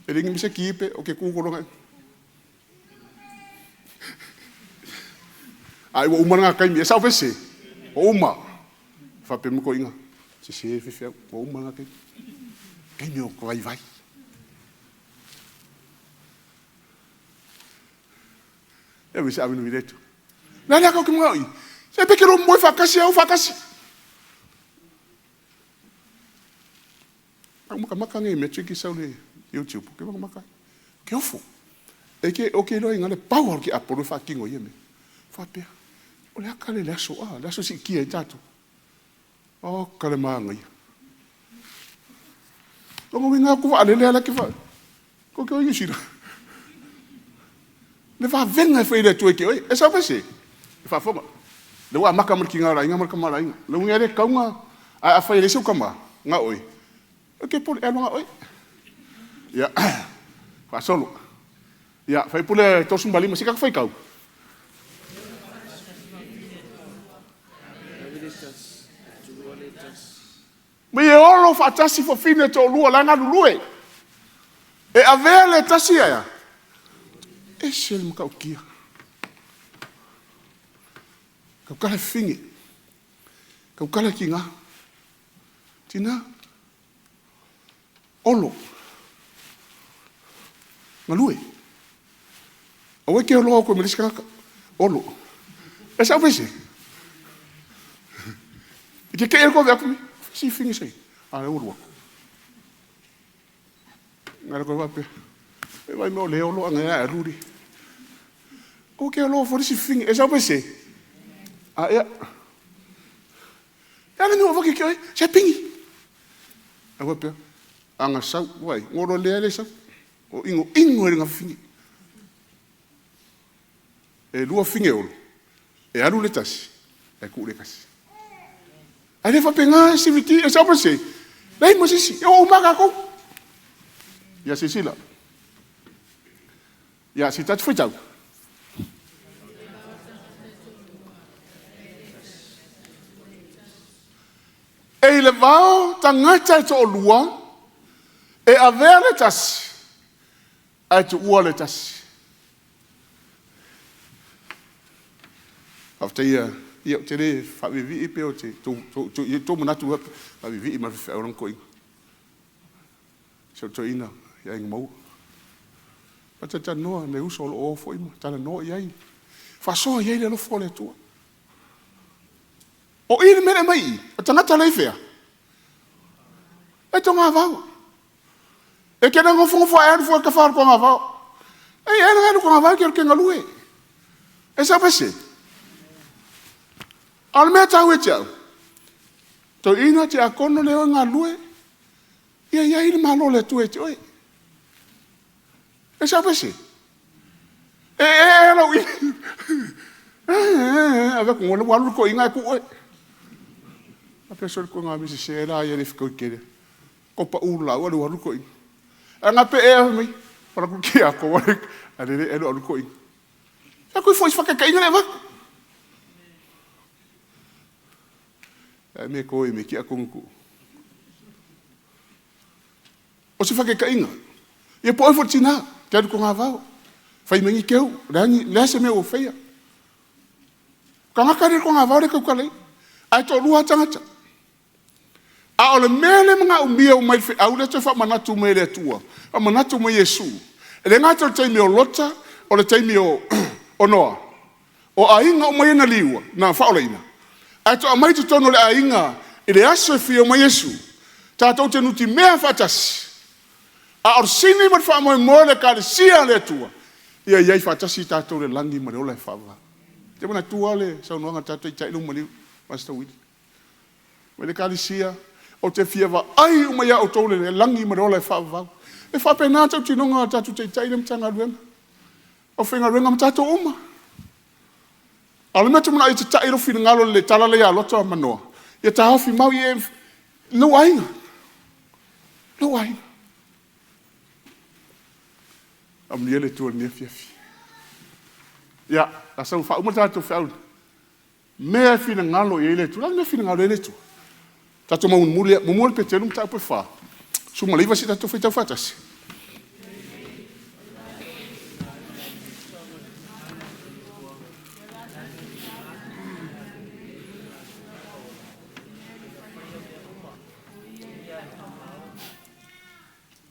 E ringi mise kipe o ke ku ko longa. Ai ua uma ngā kaimi e sa pese. O uma. Whape mo ko inga. Se se fe fe ua uma ngā kaimi. Kaimi o vai vai. E wisi awinu i retu. Nā lea kau ki mga oi. Se peke ro moe whakasi au whakasi. Au maka maka ngai me triki sau le YouTube. Ke maka maka. Ke ofo. E ke o ke loa inga le pau ke apolo whakingo ia me. Whapea. O le aka le le aso a. Le aso si kia i tātou. O ka le maanga ia. Longa winga ku wa le ala ke wa. Ko ke o i sira. Le va venga e whai le tue ke oi. E sau pese. E whafonga. Le wa maka mar ki ngā rainga mar ka mara inga. Le winga le kaunga a a whai le seu kama. Ngā oi. O ke pole e alonga oi. Ia. Wha solo. Ia, whai pule tosu mbali masika ka whai kau. Me e olo whaatasi fawhine tō lua la ngalu lue. E avea le tasi aia. E se le makau kia. Kau kala finge. Kau kala ki ngā. Tina. Olo. Ngalue. Awe ke olo ko melisi kaka. Olo. E sa vese. I ke ke ko ve mi. Si finge sei. A le olo. Ngara ko vape. E vai mo le olo anga ya ruri. O ke olo fo si finge. E sa vese. A ia. Ya le no va ke ke se pingi. A vape. Anga sau vai. Ngoro le le sau. O ingo ingo e nga finge. E lua finge olo. E alu le tasi. E ku le kasi. Ai le whapenga e CVT e sau pese. Lei mo sisi. E o umaka kou. Ia sisila. Ia si tatu whitau. E i le vao tangata e to'olua, e avea le tasi, ae tuua le tasi. Faafetai ia, ou te le faaviivii pe o te tou manatu faaviivii ma le faifeau lana toeaina. Si ou toeaina i Aiga Maua. Faatalatalanoa nai uso o lo o o foi ma talanoa i ai. Faasoa i ai le alofa o le Atua. O i le mea le aumai i i, o tagata la i fea? E togavao. E te le nofonofo ae alu fua tafa o le togavao. Ei, e alu togavao e te galue. E sa pese. A o le mea tau e te au, toeaina tiakono le o e galulue, ia i ai le malo o le Atua ia te oe. E sa pese. E e lau i. Ave atu ua alu le toeaina e tuu oe. A pe soli ko ngā misi se la ia le fitoi kele. Ko pa u la ua le alu toeaina. A ngā pe e mai. Pala ku ki a ko wale. A le e alu toeaina. Sa kui foi whakakainga le avatu. Ai me ko i me ki a kongu ku. O se whakakainga. Ia po e fo tina. Te alu ko ngā vao. Whai mengi keu. Le lea se mea ua whaia. Ka ngaka le ko ngā vao le kaukalei. Ai tō lua tangata. A o le mea le mga umia o mai wheau le te whamanatu mai le Atua. Whamanatu mai Iesu. E le ngata o le taimi o Lota, o le taimi o, o Noa. O aiga o mai na liua, na whaoleina. Ai to amai te tono le aiga i le aso e fia mai Iesu. Tātou te nuti mea whaatasi. A o sini ma le whaamoemoe le kalesia le Atua. Ia iai whaatasi tātou le langi ma le ola e whaava. Te mana tua le saunoaga tātou i tailu maliu, Pastor Willie. Mai le kalesia, o te fia va ai uma ia o tō le langi ma le ola e whaavau. E whaapena tau tinonga tātou te itai le matagaluega. O whaingaluega ma tātou uma. A le mea tu mana i te tai ro whingalo le tala le ia loto a manoa. Ia tā ofi mau i e lau aiga. Lau aiga. Amunia le tua ni fiafi. Ia, a sau wha uma tātou whiau. Mea whingalo i le tua. Mea whingalo i le tua. Tātou mau muli, mumu le petelu mta upe wha. Suma leiva si tātou whitau whatasi.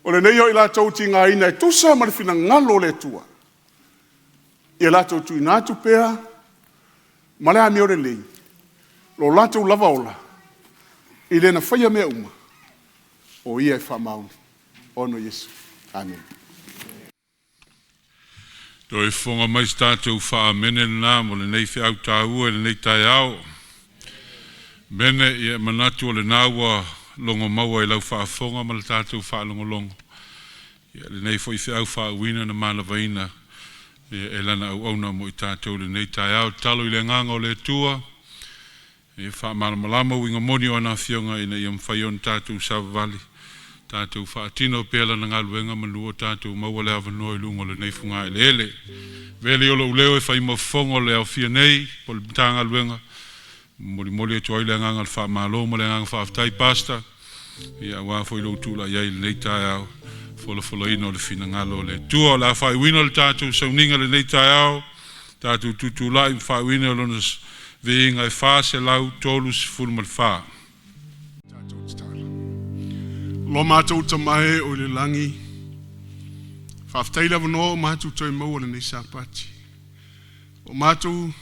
O le nei o i lātou ti ngā ina e tusa ma le whingalo le Atua. Ia lātou tuina atu pea, ma le amio le lei. Lo lātou lava ola, i le na whaia mea uma. O ia e whaamauni. Ono Iesu. Amen. Toe fonga mai se tātou whaamene nā mo le nei whiau tāua le nei tai ao. Mene i e manatu o le nāua longo maua i lau whaafonga ma le tātou whaalongolongo. Ia le nei foi whiau whaauina na malavaina ia e lana au auna mo i tātou le nei tai ao. Talo i le nganga o le tua. E whaamalamalama uinga moni o ana fionga ina ia mwhai ona tātou savavali. Tātou whaatino pēla na ngaluenga manu o tātou maua le awanoa i lunga o le nei funga ele ele. Vele o leo e whai mafongo le au fia nei, po le mtanga luenga. Moli moli e tuai le nganga le whaamalo ma le nganga whaaftai pasta. Ia wā foi lo tula iai le nei tai ao. Fola fola ina o le whingalo le tua o le awhai wina le tātou sauninga le nei tai ao. Tātou tutulai mwhai wina o lona veinga e wha se lau tolu se fulu ma le wha. Tātou tatalo. Lo mātou tamae o le langi. Whaaftai lava noa o mātou toi maua le nei sāpati. O mātou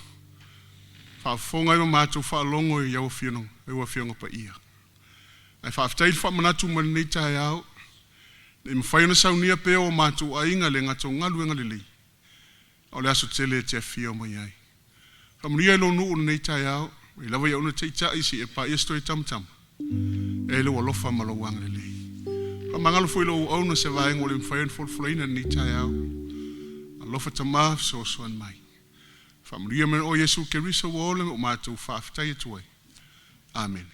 whaafonga i ma mātou whaalongo i au fionga, i au fionga pa ia. Ai whaaftai le whaamanatu ma le nei tae ao. Nei mawhai ona saunia pea o mātou ainga le ngato ngaluenga le lei. O le aso tele e te awhia o mai ai. Whamunia i lo nuu o nei tae ao. I lava ia ona teitai si e pa ia stoi tamatama. E le alofa ma lo wanga le lei. Whamangalo foi lo auna se vaenga o le mwhai ona folofolaina nei tae ao. Alofa tama so soan mai. Whamunia me o Yesu Keriso wa ole o mātou whaaftai atu ai. Amen.